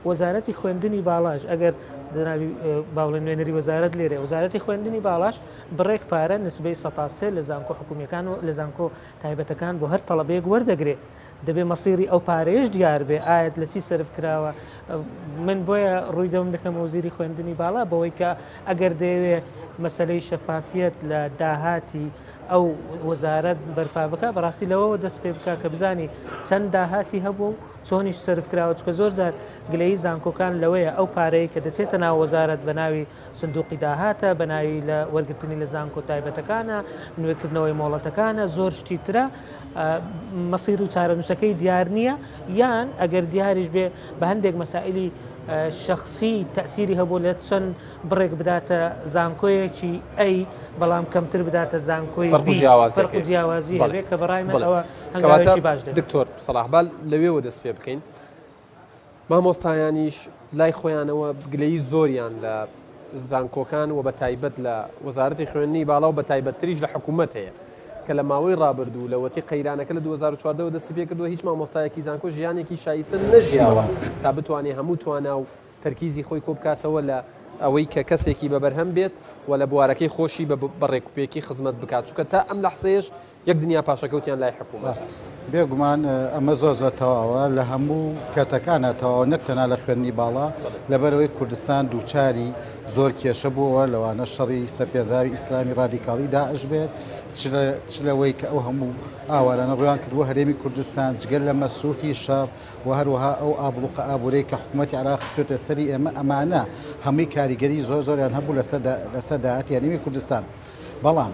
وەزارەتی خوێندنی باڵاش ئەگەر جەنابی با بڵێن نوێنەری وەزارەت لێرەیە وەزارەتی خوێندنی باڵاش بڕێک پارە نسبەی 3% لە زانکۆ حکومیەکان و لە زانکۆ تایبەتەکان بۆ هەر تەڵەبەیەک وەردەگرێ دەبێ مەسیری ئەو پارەیەش دیار بێ ئایا لە چی سەرف کراوە من بۆیە ڕووی دەم دەکەم وەزیری خوێندنی باڵا بەوەی کە ئەگەر دەیەوێ مەسەلەی شەفافیەت لە داهاتی ئەو وەزارەت بەرپا بکە بەڕاستی لەوەوە دەست پێ بکە کە بزانی چەند داهاتی هەبوو و چۆنیش سەرف کراوە چونکە زۆر جار گلەیی زانکۆکان لەوەیە ئەو پارەی کە دەچێتە ناو وەزارەت بە ناوی سندوقی داهاتە بە ناوی لە وەرگرتنی لە زانکۆ تایبەتەکانە نوێکردنەوەی مۆڵەتەکانە زۆر شتی ترە مەسیر و چارەنووسەکەی دیار نییە یان ئەگەر دیاریش بێ بە هەندێک مەسائلی شخصی تەسیری هەبوو لە چەند بڕێک بداتە زانکۆیەکی ئەی بەڵام کەمتر بداتە زانکۆی فەرق و جیاوازی هەبێ کە بەڕای من ئەوە هەنگاوێکی باش دەبێت. دکتۆر سەڵاح با لەوێوە دەست پێ بکەین مامۆستایانیش لای خۆیانەوە گلەیی زۆریان لە زانکۆکان و بە تایبەت لە وەزارەتی خوێندنی باڵا و بە تایبەتتریش لە حکوومەت هەیە کە لە ماوەی ڕابردوو لەوەتی قەیرانەکە لە 2014 دەستی پێکردووە هیچ مامۆستایەکی زانکۆ ژیانێکی شایستە نەژیاوە تا بتوانێ هەموو توانا و تەرکیزی خۆی کۆبکاتەوە لە ئەوەی کە کەسێکی بە بەرهەم بێت و لە بوارەکەی خۆشی بە ڕێکوپێکی خزمەت بکات چونکە تا ئەم لەحزەیەش یەک دنیا پاشەکەوتیان لای حکوومەت. ڕاست. بێگومان ئەمە زۆر زۆر تەواوە لە هەموو کەرتەکانا تەواوە نەک تەنها لە خوێندنی باڵا لەبەرئەوەی کوردستان دووچاری زۆر کێشە بووەوە، لەوانە شەڕی سەپێنراوی ئیسلامی ڕادیکاڵی داعش بێت، چ لەوەی کە ئەو هەموو ئاوارانە ڕوویان کردبووە هەرێمی کوردستان، جگە لە مەسروفی شەڕ و هەروەها ئەو ئابڵوقە ئابوورەی کە حکوومەتی عێراق خستووەتە سەری ئێمە، ئەمانە هەمووی کاریگەری زۆر زۆریان هەبوو لەسەر داهاتی هەرێمی کوردستان. بەڵام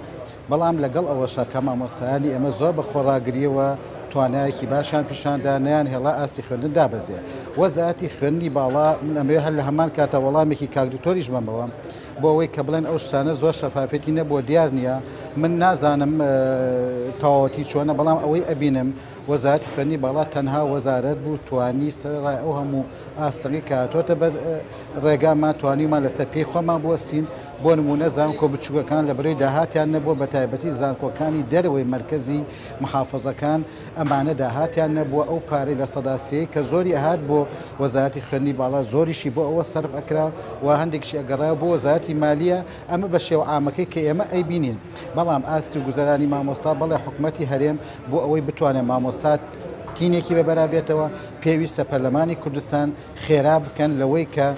بەڵام لەگەڵ ئەوەشا کە مامۆستایانی ئێمە زۆر بە خۆڕاگرییەوە توانایەکی باشیان پیشان دا، نەیانهێڵا ئاستی خوێندن دابەزێ. وەزارەتی خوێندنی باڵا، من ئەمەوێ هەر لە هەمان کاتا وەڵامێکی کاک دکتۆریش بەمەوە، بۆ ئەوەی کە بڵێن ئەو شتانە زۆر شەفافیەتی نەبووە دیار نییە، من نازانم تەواوەتی چۆنە، بەڵام ئەوەی ئەبینم وەزارەتی خوێندنی باڵا تەنها وەزارەت بوو توانی سەرەڕای ئەو هەموو ئاستەنگەی کە هاتۆتە بەر ڕێگامان توانیومان لەسەر پێی خۆمان بوەستین، بۆ نموونە زانکۆ بچووکەکان لەبەرەی داهاتیان نەبووە بەتایبەتی زانکۆکانی دەرەوەی مەرکەزی محافەزەکان ئەمانە داهاتیان نەبووە ئەو پارەی 3% کە زۆری ئەهات بۆ وەزارەتی خوێندنی باڵا زۆریشی بۆ ئەوە سەرف ئەکرا و هەندێکیشی ئەگەڕایەوە بۆ وەزارەتی مالیە ئەمە بە شێوە عامەکەی کە ئێمە ئەیبینین بەڵام ئاستی و گوزەرانی مامۆستا بەڵێ حکومەتی هەرێم بۆ ئەوەی بتوانێت مامۆستا تینێکی بەبەرا بێتەوە پێویستە پەرلەمانی کوردستان خێرا بکەن لەوەی کە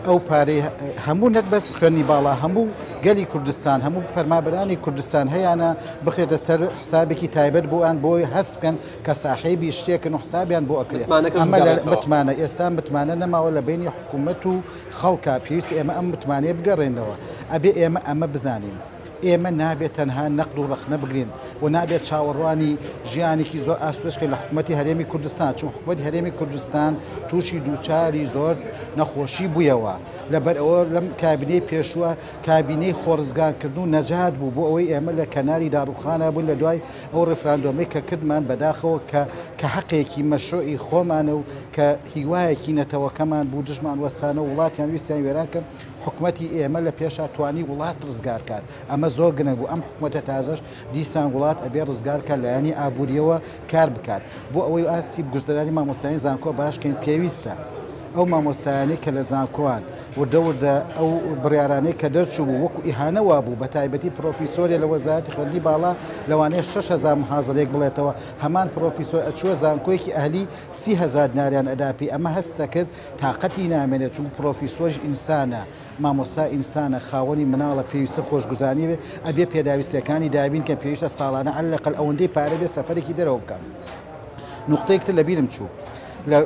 ئەو پارەی هەموو نەک بەس خوێندنی باڵا هەموو گەلی کوردستان هەموو فەرمابەرانی کوردستان هەیانە بخرێتە سەر حسابێکی تایبەت بۆیان بۆی هەست بکەن کە ساحێبی شتێکن و حسابیان بۆ ئەکرێت متمانەکەش ئەمە لە بگەڕێتەوە. متمانە ئێستا متمانە نەماوە لە بەینی حکوومەت و خەڵکا پێویستە ئێمە ئەم متمانەیە بگەڕێنەوە ئەبێ ئێمە ئەمە بزانین. ئێمە نابێت تەنها نەقد و ڕەخنە بگرین و نابێت چاوەڕوانی ژیانێکی زۆر ئاسوودەش کەین لە حکوومەتی هەرێمی کوردستان، چون حکوومەتی هەرێمی کوردستان تووشی دووچاری زۆر نەخۆشی بوویەوە، لەبەر ئەوە لەم کابینەی پێشووە کابینەی خۆڕزگارکردن و نەجات بوو بۆ ئەوەی ئێمە لە کەناری داڕووخانا بووین لە دوای ئەو ڕیفراندۆمەی کە کردمان، بەداخەوە کە کە حەقێکی مەشروعی خۆمانە و کە هیوایەکی نەتەوەکەمان بوو دژمان وەستانەوە وڵاتیان ویستیان وێران کەن. حکومەتی ئێمە لە پێشا توانی وڵات ڕزگار کات ئەمە زۆر گرنگ بوو ئەم حکومەتە تازەش دیسان وڵات ئەبێ ڕزگار کات لایەنی ئابووریەوە کار بکات بۆ ئەوەی ئاستی گوزەرانی مامۆستایانی زانکۆ باش کەین پێویستە ئەو مامۆستایانەی کە لە زانکۆان وردە وردە ئەو بڕیارانەی کە دەرچوو بوو وەکو ئیهانە وابوو بە تایبەتی پرۆفیسۆرێ لە وەزارەتی خوێندنی باڵا لەوانەیە 6000 محازەرەیەک بڵێتەوە هەمان پرۆفیسۆر ئەچووە زانکۆیەکی ئەهلی 30هزار دیناریان ئەدا پێی ئەمە هەست دەکرد تاقەتی نامێنێت چونکو پرۆفیسۆریش ئینسانە مامۆستا ئینسانە خاوەنی مناڵە پێویستە خۆشگوزانی بێ ئەبێ پێداویستیەکانی دابین کەن پێویستە ساڵانە عەلە ئەقەل ئەوەندەی پارە بێ سەفەرێکی دەرەوە بکات نوقتەیەک تر لەبیرم چوو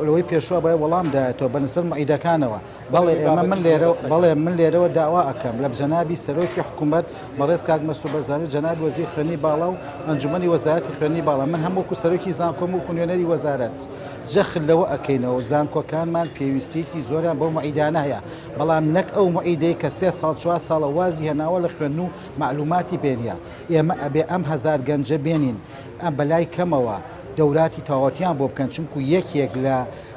لەوەی پێشوە بای وەڵام دایەتەوە بە نسبەت معیدەکانەوە بەڵێ ئێمە من لێرە بەڵێ من لێرەوە داوا ئەکەم لە جەنابی سەرۆکی حکوومەت بەڕێز کاک مەسرور بەرزانی و جەنابی وەزیر خوێندنی باڵا و ئەنجومەنی وەزارەتی خوێندنی باڵا من هەم وەکو سەرۆکی زانکۆم وەکو نوێنەری وەزارەت جەخت لەوە ئەکەینەوە زانکۆکانمان پێویستیەکی زۆریان بەو معیدانە هەیە بەڵام نەک ئەو معیدەی کە سێ ساڵ چوار ساڵە وازی هێناوە لە خوێندن و مەعلوماتی پێ نیە ئێمە ئەبێ ئەم هەزار گەنجە بێنین ئەم بەلای کەمەوە دەوراتی تەواوەتیان بۆ بکەن چونکو یەکێک لە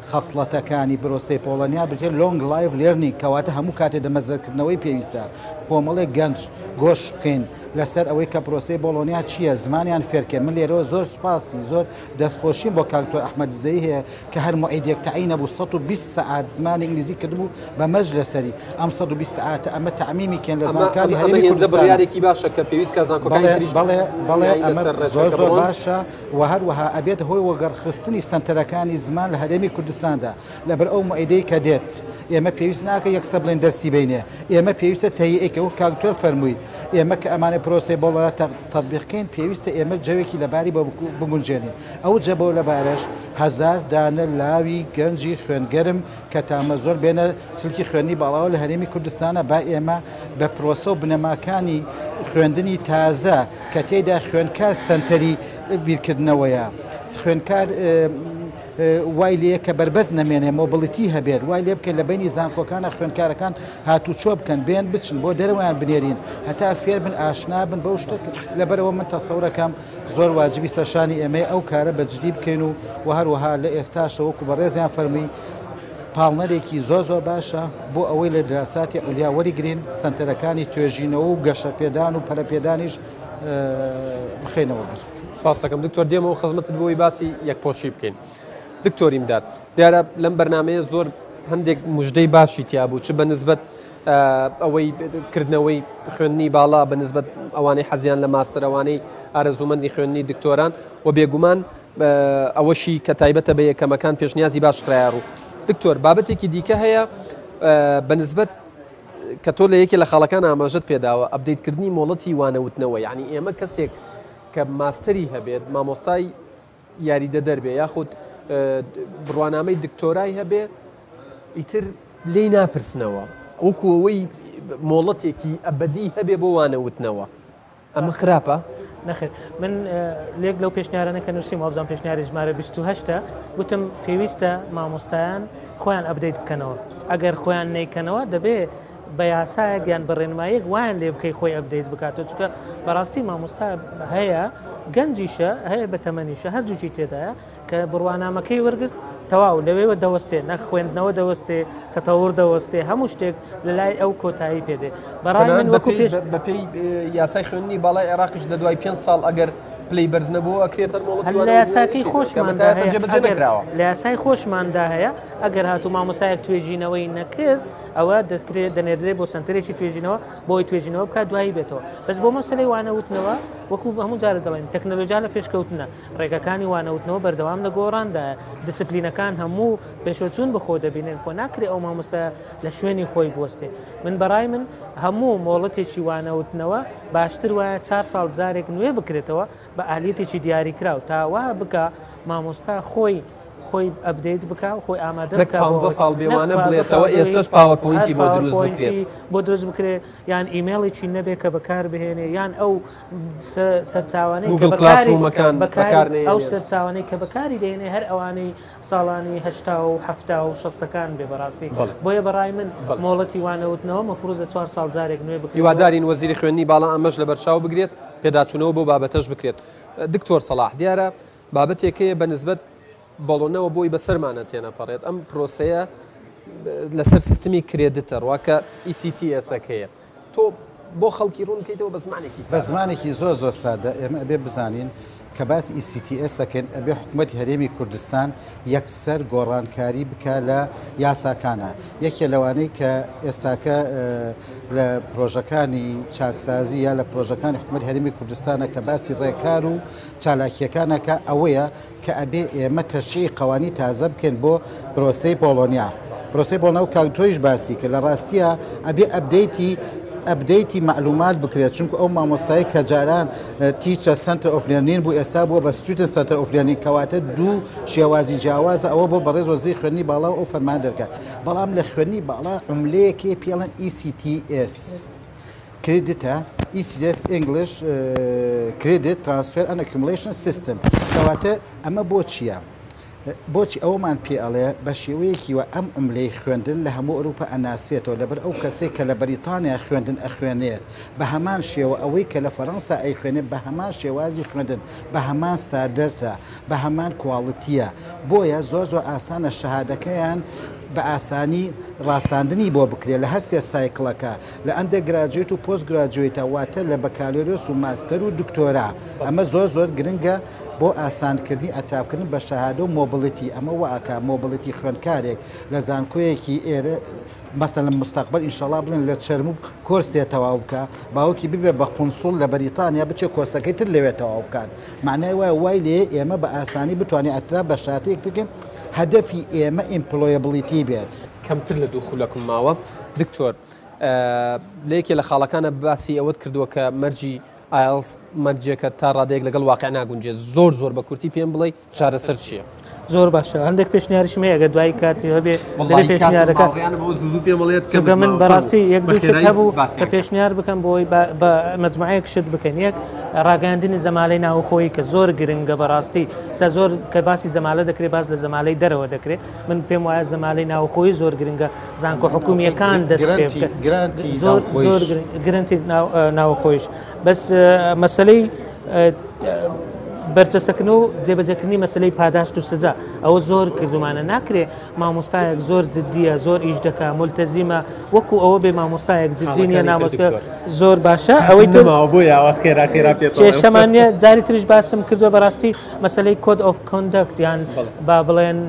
خەسڵەتەکانی پرۆسەی پۆڵۆنیا بریتیە long life learning کەواتە هەموو کاتێ دەمەزرکردنەوەی پێویستە کۆمەڵێک گەنج گۆش بکەین لەسەر ئەوەی کە پرۆسەی بۆڵۆنیا چییە زمانیان فێرکەین من لێرەوە زۆر سوپاسی زۆر دەستخۆشیم بۆ کاک دکتۆر ئەحمەد دزەیی هەیە کە هەر موعیدێک تەعین نەبوو 120 سەعات زمانی ئینگلیزی کردبوو بە مەرج لەسەری ئەم 120 سەعاتە ئەمە تەعمیمی کەین لە ئەمە زانکانی ئەمە هەرێمی هێندە کوردستانە. بڕیارێکی باشە کە پێویست کە زانکۆکانی بەڵێ تریش بەڵێ بەڵێ یاری ئەمە لەسەر زۆر ڕێچکەکە زۆر بڕۆن. باشە و هەروەها ئەبێت هۆی وەگەڕخستنی سەنتەرەکانی زمان لە هەرێمی کوردستاندا لەبەر ئەو موعیدەی کە دێت ئێمە پێویست ناکە یەکسەر بڵێن دەرسی بینێ ئێمە پێویستە تەیئەی کە وەک کاک دکتۆر فەرمووی ئێمە کە ئەمانە پرۆسەی بۆڵۆنیا تەتبیق کەین پێویستە ئێمە جەوێکی لەباری بۆ بگونجێنین ئەو جەبەو لەبارەش هەزار دانە لاوی گەنجی خوێنگەرم کە تامەزۆر بێنە سلکی خوێندنی باڵاوە لە هەرێمی کوردستانە با ئێمە بە پرۆسە و بنەماکانی خوێندنی تازە کە تێیدا خوێندکار سەنتەری بیرکردنەوەیە خوێندکار وای لێیە کە بەربەست نەمێنێ، mobility هەبێت، وای لێ بکەین لە بەینی زانکۆکانا خوێندکارەکان هاتوچۆ بکەن، بێن بچن، بۆ دەرەوەیان بنێرین، هەتا فێر بن ئاشنا بن بەو شتە، لەبەرئەوە من تەسەورەکەم زۆر واجبی سەرشانی ئێمەیە ئەو کارە بە جدی بکەین و و هەروەها لە ئێستاشەوە وەکو بەڕێزیان فەرمووی پاڵنەرێکی زۆر زۆر باشە بۆ ئەوەی لە دراساتی عولیا وەریگرین، سەنتەرەکانی توێژینەوە و گەشەپێدان و پەرەپێدانیش بخەینەوە گەڕ. سپاست دەکەم دکتۆر دێمەوە خزمەتت بۆی باسی یەکپۆشی بکەین دکتۆر ئیمداد دیارە لەم بەرنمەیە زۆر هەندێک مژدەی باشی تیا بوو چ بە نسبەت ئەوەی کردنەوەی خوێندنی باڵا بە نسبەت ئەوانەی حەزیان لە ماستەرەوانەی ئارەزومەندی خوێندنی دکتۆران و بێگومان ئەوەشی کە تایبەتە بە یەکەمەکان پێشنیازی باش خرایە ڕوو دکتۆر بابەتێکی دیکە هەیە بە نسبەت. کە تۆ لە یەکێ لە خاڵەکان ئاماژەت پێداوە update کردنی مۆڵەتی وانەوتنەوە یعنی ئێمە کەسێک کە ماستەری هەبێت مامۆستای یاریدەدەر بێ یاخود بڕوانامەی دکتۆرای هەبێ ئیتر لێی ناپرسنەوە وەکو ئەوەی مۆڵەتێکی ئەبەدی هەبێ بۆ وانەوتنەوە ئەمە خراپە؟ نەخێر من لێک لەو پێشنیارانە کە نووسیم وابزان پێشنیاری ژمارە 28 وتم پێویستە مامۆستایان خۆیان update بکەنەوە ئەگەر خۆیان نیکەنەوە دەبێ بە یاسایەک یان بە ڕێنمایەک وایان لێ بکەی خۆی update بکاتەوە چونکە بەڕاستی مامۆستا هەیە گەنجیشە هەیە بە تەمەنیشە هەردووکی تێدایە کە بڕوانامەکەی وەرگرت تەواو لەوێوە دەوەستێ نەک خوێندنەوە دەوەستێ تەتەور دەوەستێ هەموو شتێک لە لای ئەو کۆتایی پێدێ بەڕای من وەکو پێش بەپێی یاسای خوێندنی باڵای عێراقیش لە دوای 5 ساڵ ئەگەر پلەی بەرز نەبوو ئەکرێت هەر مۆڵەتی لە یاساکەی خۆشماندا جێبەجێ نەکراوە لە یاسای خۆشماندا هەیە ئەگەر هاتوو مامۆستایەک توێژینەوەی نەکرد ئەوە دەکرێت دەنێردرێت بۆ سەنتەرێکی توێژینەوە بۆی توێژینەوە بکات دوایی بێتەوە بەس بۆ مەسەلەی وانەوتنەوە وەکو هەموو جارە دەڵێن تەکنەلۆژیا لە پێشکەوتنە ڕێگەکانی وانەوتنەوە بەردەوام لە گۆڕاندایە دیسپلینەکان هەموو پێشوەچوون بەخۆ دەبینن خۆ ناکرێ ئەو مامۆستا لە شوێنی خۆی بوەستێ من بەڕای من هەموو مۆڵەتێکی وانەوتنەوە باشتر وایە چار ساڵ جارێک نوێ بکرێتەوە بە ئالیەتێکی دیاریکراو تا وا بکا مامۆستا خۆی خۆی update بکا و خۆی ئامادە نەک بکا بۆ 15 ساڵ نەک بێوانە 15 بڵێتەوە ساڵ ئێستەش بێ PowerPoint ی هەر بۆ دروست بکرێت. PowerPoint ی بۆ دروست بکرێ یان ئیمێڵێکی نەبێ کە بەکار بهێنێ یان ئەو سەرچاوانەی کە گوگل بەکاری Classroom ەکان بەکاری بەکار ئەو نەهێنێت. سەرچاوانەی کە بەکاری دەهێنێ هەر ئەوانەی ساڵانی 80 و 70 و شەستەکان بێ بەڕاستی بەڵێ. بۆیە بەڕای من بەڵێ. مۆڵەتی وانەوتنەوە مەفروزە چوار ساڵ جارێک نوێ بکرێتەوە. هیوادارین وەزیری خوێندنی باڵا ئەمەش لەبەرچاو بگرێت، پێداچوونەوە بەو بابەتەش بکرێت. دکتۆر سەڵاح، دیارە بابەتێک هەیە بە نسبەت بەڵۆنەوە بۆی بەسەرمانە تێنەپەڕێت، ئەم پرۆسەیە لەسەر سیستمی credit ە ڕوا کە ECTS ەکەیە. تۆ بۆ خەڵکی ڕوون بکەیتەوە بە زمانێکی بە سادە. زمانێکی زۆر زۆر سادە ئێمە ئەبێ بزانین کە باس ECTS ئەکەین ئەبێ حکوومەتی هەرێمی کوردستان یەکسەر گۆڕانکاری بکا لە یاساکانە یەکێ لەوانەی کە ئێستاکە لە پرۆژەکانی چاکسازی یا لە پرۆژەکانی حکوومەتی هەرێمی کوردستانە کە باسی ڕێکار و چالاکییەکانەکە ئەوەیە کە ئەبێ ئێمە تەشریعی قەوانی تازە بکەین بۆ پرۆسەی بۆڵۆنیا پرۆسەی بۆڵۆنیا و کاک تۆیش باسی کرد لە ڕاستیە ئەبێ update ی update ی مەعلومات بکرێت چونکو ئەو مامۆستای کە جاران teacher center of learning بوو ئێستا بووە بە student center of learning کەواتە دوو شێوازی جیاوازە ئەوە بۆ بەڕێز وەزیری خوێندنی باڵا و ئەو فەرمان دەرکە بەڵام لە خوێندنی باڵا عوملەیەکی پێڵێن ECTS credit ە، ECTS English Credit Transfer and Accumulation System، کەواتە ئەمە بۆ چییە؟ بۆچی ئەوەمان پێ ئەڵێ بە شێوەیەکی وە ئەم عوملەی خوێندن لە هەموو ئەوروپا ئەناسێتەوە لەبەر ئەو کەسەی کە لە بەریتانیا خوێندن ئەخوێنێت بە هەمان شێوە ئەوەی کە لە فەرەنسا ئەیخوێنێت بە هەمان شێوازی خوێندن بە هەمان standard ە بە هەمان quality یە بۆیە زۆر زۆر ئاسانە شەهادەکەیان بە ئاسانی ڕاستاندنی بۆ بکرێت لە هەر سێ cycle ەکە لە undergraduate و postgraduate ە واتە لە بەکالۆریۆس و ماستەر و دکتۆرا ئەمە زۆر زۆر گرنگە بۆ ئاسانکردنی ئەترافکردن بە شەهادە و mobility ئەمە وا ئەکا mobility خوێندکارێک لە زانکۆیەکی ئێرە مەسەلەن مستەقبەل ئینشەڵا بڵێن لە چەرموو کۆرسێ تەواو بکا باوکی ببێ بە قونسوڵ لە بەریتانیا بچێ کۆرسەکەی تر لەوێ تەواو بکات مەعنای وایە وای لێ ئێمە بە ئاسانی بتوانین ئەتراف بە شەهادەیەک بکەین هەدەفی ئێمە employability بێت. کەمتر لە دوو خولەکم ماوە دکتۆر لە یەکێ لە خاڵەکانە باسی ئەوەت کردووە کە مەرجی IELTS مەرجێکە تا ڕادەیەک لەگەڵ واقع ناگونجێت زۆر زۆر بە کورتی پێم بڵێ چارەسەر چییە؟ زۆر باشە هەندێک پێشنیاریشم هەیە گەر دوایی کاتی هەبێ دەبێ پێشنیارەکە زوو پێم بڵێت چونکە من بەڕاستی یەک دوو شت هەبوو کە پێشنیار بکەم بۆی بە مەجموعەیەک شت بکەن یەک ڕاگەیاندنی زەمالەی ناوخۆیی کە زۆر گرنگە بەڕاستی ستا زۆر کە باسی زەمالە دەکرێت باس لە زەمالەی دەرەوە دەکرێت من پێم وایە زەمالەی ناوخۆیی زۆر گرنگە زانکۆ حکومییەکان دەست پێ بکەن زۆر زۆر گرنتی ناوخۆیش بەس مەسلەی بەرجەستەکردن و جێبەجێکردنی مەسلەی پاداشت و سزا ئەوە زۆر کردومانە ناکرێ مامۆستایەک زۆر جددیە زۆر ئیش دەکا ملتەزیمە وەکو ئەوە بێ مامۆستایەک جددی نیە نامۆسکە زۆر باشە ئەوەی تر بۆ یاوە خێرا خێرا پێ کێشەمان نیە جاری تریش باسم کردووە بەڕاستی مەسلەی code of conduct یان با بڵێن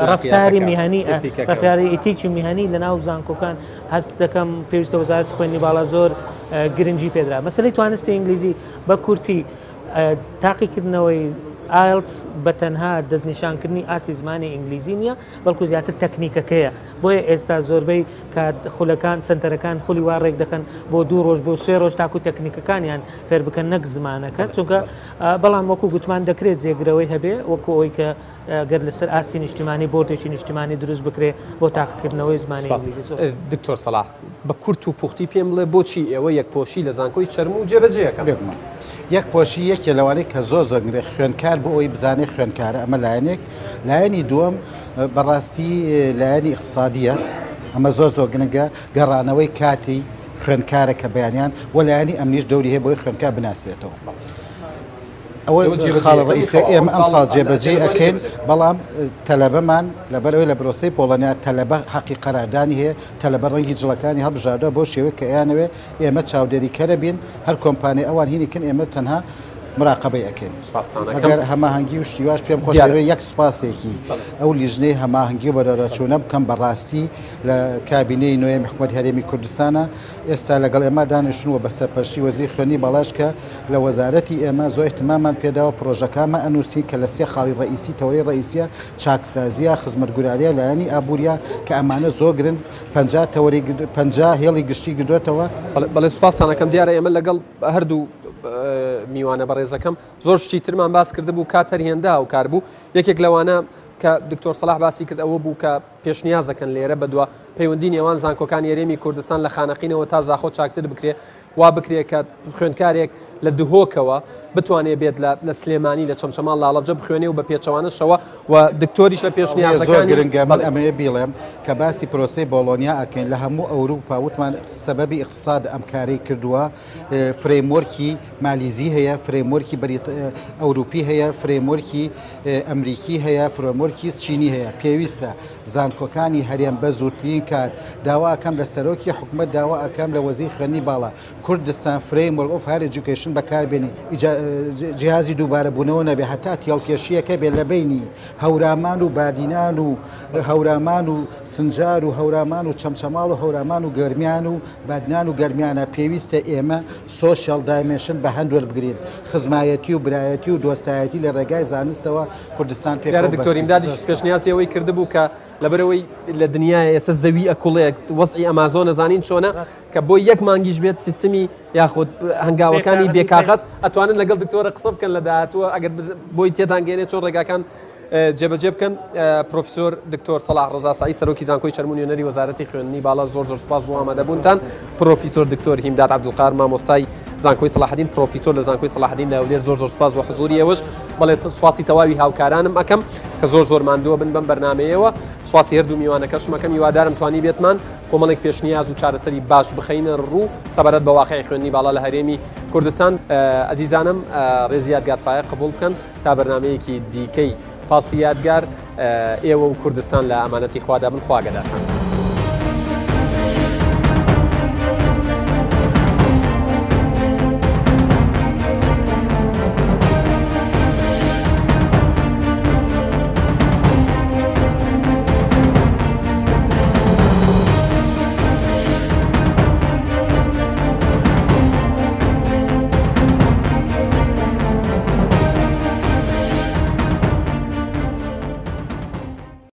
ڕفتاری میهنی ڕفتاری ئیتیکی میهنی لە ناو زانکۆکان هەست دەکەم پێویستە وەزارەتی خوێندنی باڵا زۆر گرنگی پێدرا مەسلەی توانستی ئینگلیزی بە کورتی تاقیکردنەوەی IELTS بە تەنها دەستنیشانکردنی ئاستی زمانی ئینگلیزی نییە، بەڵکو زیاتر تەکنیکەکەیە. بۆیە ئێستا زۆربەی کات خولەکان، سەنتەرەکان خولی وا ڕێکدەخەن بۆ دوو ڕۆژ بۆ سێ ڕۆژ تاکو تەکنیکەکانیان فێر بکەن نەک زمانەکە، چونکە بەڵام وەکو گوتمان دەکرێت جێگرەوەی هەبێ وەکو ئەوەی کە گەر لەسەر ئاستی نیشتیمانی بۆردێکی نیشتیمانی دروست بکرێ بۆ تاقیکردنەوەی زمانی ئینگلیزی. زۆر سوپاس. دکتۆر سەڵاح بە کورت و پوختی پێم بڵێ بۆچی ئێوە یەکپۆشی لە زانکۆی چەرموو جێبەجێ ئەکەن؟ بێگومان یەکپۆشی یەکێ لەوانەی کە زۆر زۆر گرنگە خوێندکار بۆ ئەوەی بزانێ خوێندکارە ئەمە لایەنێک، لایەنی دووەم بەڕاستی لایەنی ئیقتسادیە ئەمە زۆر زۆر گرنگە گەڕانەوەی کاتی خوێندکارە کە بەیانیان و لایەنی ئەمنیش دەوری هەیە بۆی خوێندکار بناسرێتەوە. ئەوە خاڵە ڕئیسە ئێمە ئەمساڵ جێبەجێی ئەکەین، بەڵام تەلەبەمان لەبەرئەوەی لە پرۆسەی پۆڵۆنیا تەلەبە حەقی قەراردانی هەیە، تەلەبە ڕەنگی جڵەکانی هەڵبژاردوە بەو شێوەی کە ئەیانەوێ، ئێمە چاودێریکەرە بین، هەر کۆمپانیای ئەوان هینی کەن ئێمە تەنها مراقەبەی ئەکەین. سوپاستان ئەکەم. ئەگەر هەماهەنگی و شتی واش پێم خۆشە دیارە. لەوێ یەک سوپاسێکی ئەو لیژنەی هەماهەنگی و بەدواداچوونە بکەم، بەڕاستی لە کابینەی نۆیەمی حکومەتی هەرێمی کوردستانە ئێستا لەگەڵ ئێمە دانیشتوون و بە سەرپەرشتی وەزیری خوێندنی باڵاش کە لە وەزارەتی ئێمە زۆر ئیهتماممان پێداوە پرۆژەکانمان ئەنووسین کە لە سێ خاڵی ڕەئیسی تەوەرەی ڕەئیسیە چاکسازیە، خزمەتگوراریە، لایەنی ئابووریە کە ئەمانە زۆر گرنگ 50 تەوەری 50 هێڵی گشتی گردۆتەوە. بەڵێ بەڵێ سوپاستان ئەکەم دیارە ئێمە لەگەڵ هەردوو میوانە بەڕێزەکەم زۆر شتی ترمان باس کردبوو کات هەر هێندە هاوکار بوو یەکێک لەوانە کە دکتۆر سەلاح باسی کرد ئەوە بوو کە پێشنیاز دەکەن لێرە بەدوا پەیوەندی نێوان زانکۆکانی هەرێمی کوردستان لە خانەقینەوە تا زاخۆ چاکتر بکرێ وا بکرێ کە خوێندکارێک لە دهۆکەوە بتوانێ بێت لە سلێمانی لە چەمچەماڵ لاڵەبجە بخوێنێ و بە پێچەوانەشەوە و دکتۆریش لە زۆر پێشنیازەکانی گرنگە من بەڵێ. ئەمەوێ بیڵێم کە باسی پرۆسەی بۆڵۆنیا ئەکەین لە هەموو ئەوروپا وتمان سەبەبی ئیقتساد ئەم کارەی کردووە framework ی مالیزی هەیە framework ی بەریت ئەوروپی هەیە framework ی ئەمریکی هەیە، framework ی چینی هەیە، پێویستە زانکۆکانی هەرێم بە زووترین کات، داوا ئەکەم لە سەرۆکی حکومەت، داوا ئەکەم لە وەزیری خوێندنی باڵا، کوردستان Framework of Higher Education بەکاربێنی، جیهازی دووبارە بوونەوە نەبێ، هەتا تێڵکێشییەکە بێ لە بەینی هەورامان و بادینان و هەورامان و سنجار و هەورامان و چەمچەماڵ و هەورامان و گەرمیان و بادینان و گەرمیانە، پێویستە ئێمە social dimension بە هەند وەربگرین، خزمایەتی و برایەتی و دۆستایەتی لە ڕێگای زانستەوە کوردستان دیارە پێکەوە دکتۆر بەستین. ئیمدادیش زۆر سوپاس. پێشنیازی ئەوەی کردبوو کە لەبەرئەوەی لە دنیایە ئێستا زەوی ئەکوڵێ وەزعی ئەمازۆن ئەزانین چۆنە کە بۆ یەک مانگیش بێت سیستمی یاخود هەنگاوەکانی بێ کاغەزی بێ کاغەز ئەتوانن لەگەڵ دکتۆرە قسە بکەن لە داهاتووە ئەگەر بۆی تێتان گەێنێ چۆن ڕێگاکان جێبەجێ بکەن. پرۆفیسۆر دکتۆر سەڵاح ڕەزا سەعید سەرۆکی زانکۆی چەرموو نوێنەری وەزارەتی خوێندنی باڵا زۆر زۆر سپاس بۆ ئامادەبوونتان. پرۆفیسۆر دکتۆر هیمداد عەبدولقار مامۆستای زانکۆی سەڵاحەدین پرۆفیسۆر لە زانکۆی سەڵاحەدین لە هەولێر زۆر زۆر سپاس بۆ حزوری ئێوەش. بەڵێ سپاسی تەواوی هاوکارانم ئەکەم کە زۆر زۆر ماندووە بن بەم بەرنامەیەوە. سپاسی هەردوو میوانەکەشم ئەکەم. هیوادارم توانی بێتمان کۆمەڵێک پێشنیاز و چارەسەری باش بخەینە ڕوو سەبارەت بە واقعی خوێندنی باڵا لە هەرێمی کوردستان. ئەزیزانم ڕێزی یادگار فایەق قبوڵ بکەن. تا بەرنامەیەکی دیکەی پاسی یادگار ئێوە و کوردستان لە ئەمانەتی خوادا بن. خوا ئاگادارتان.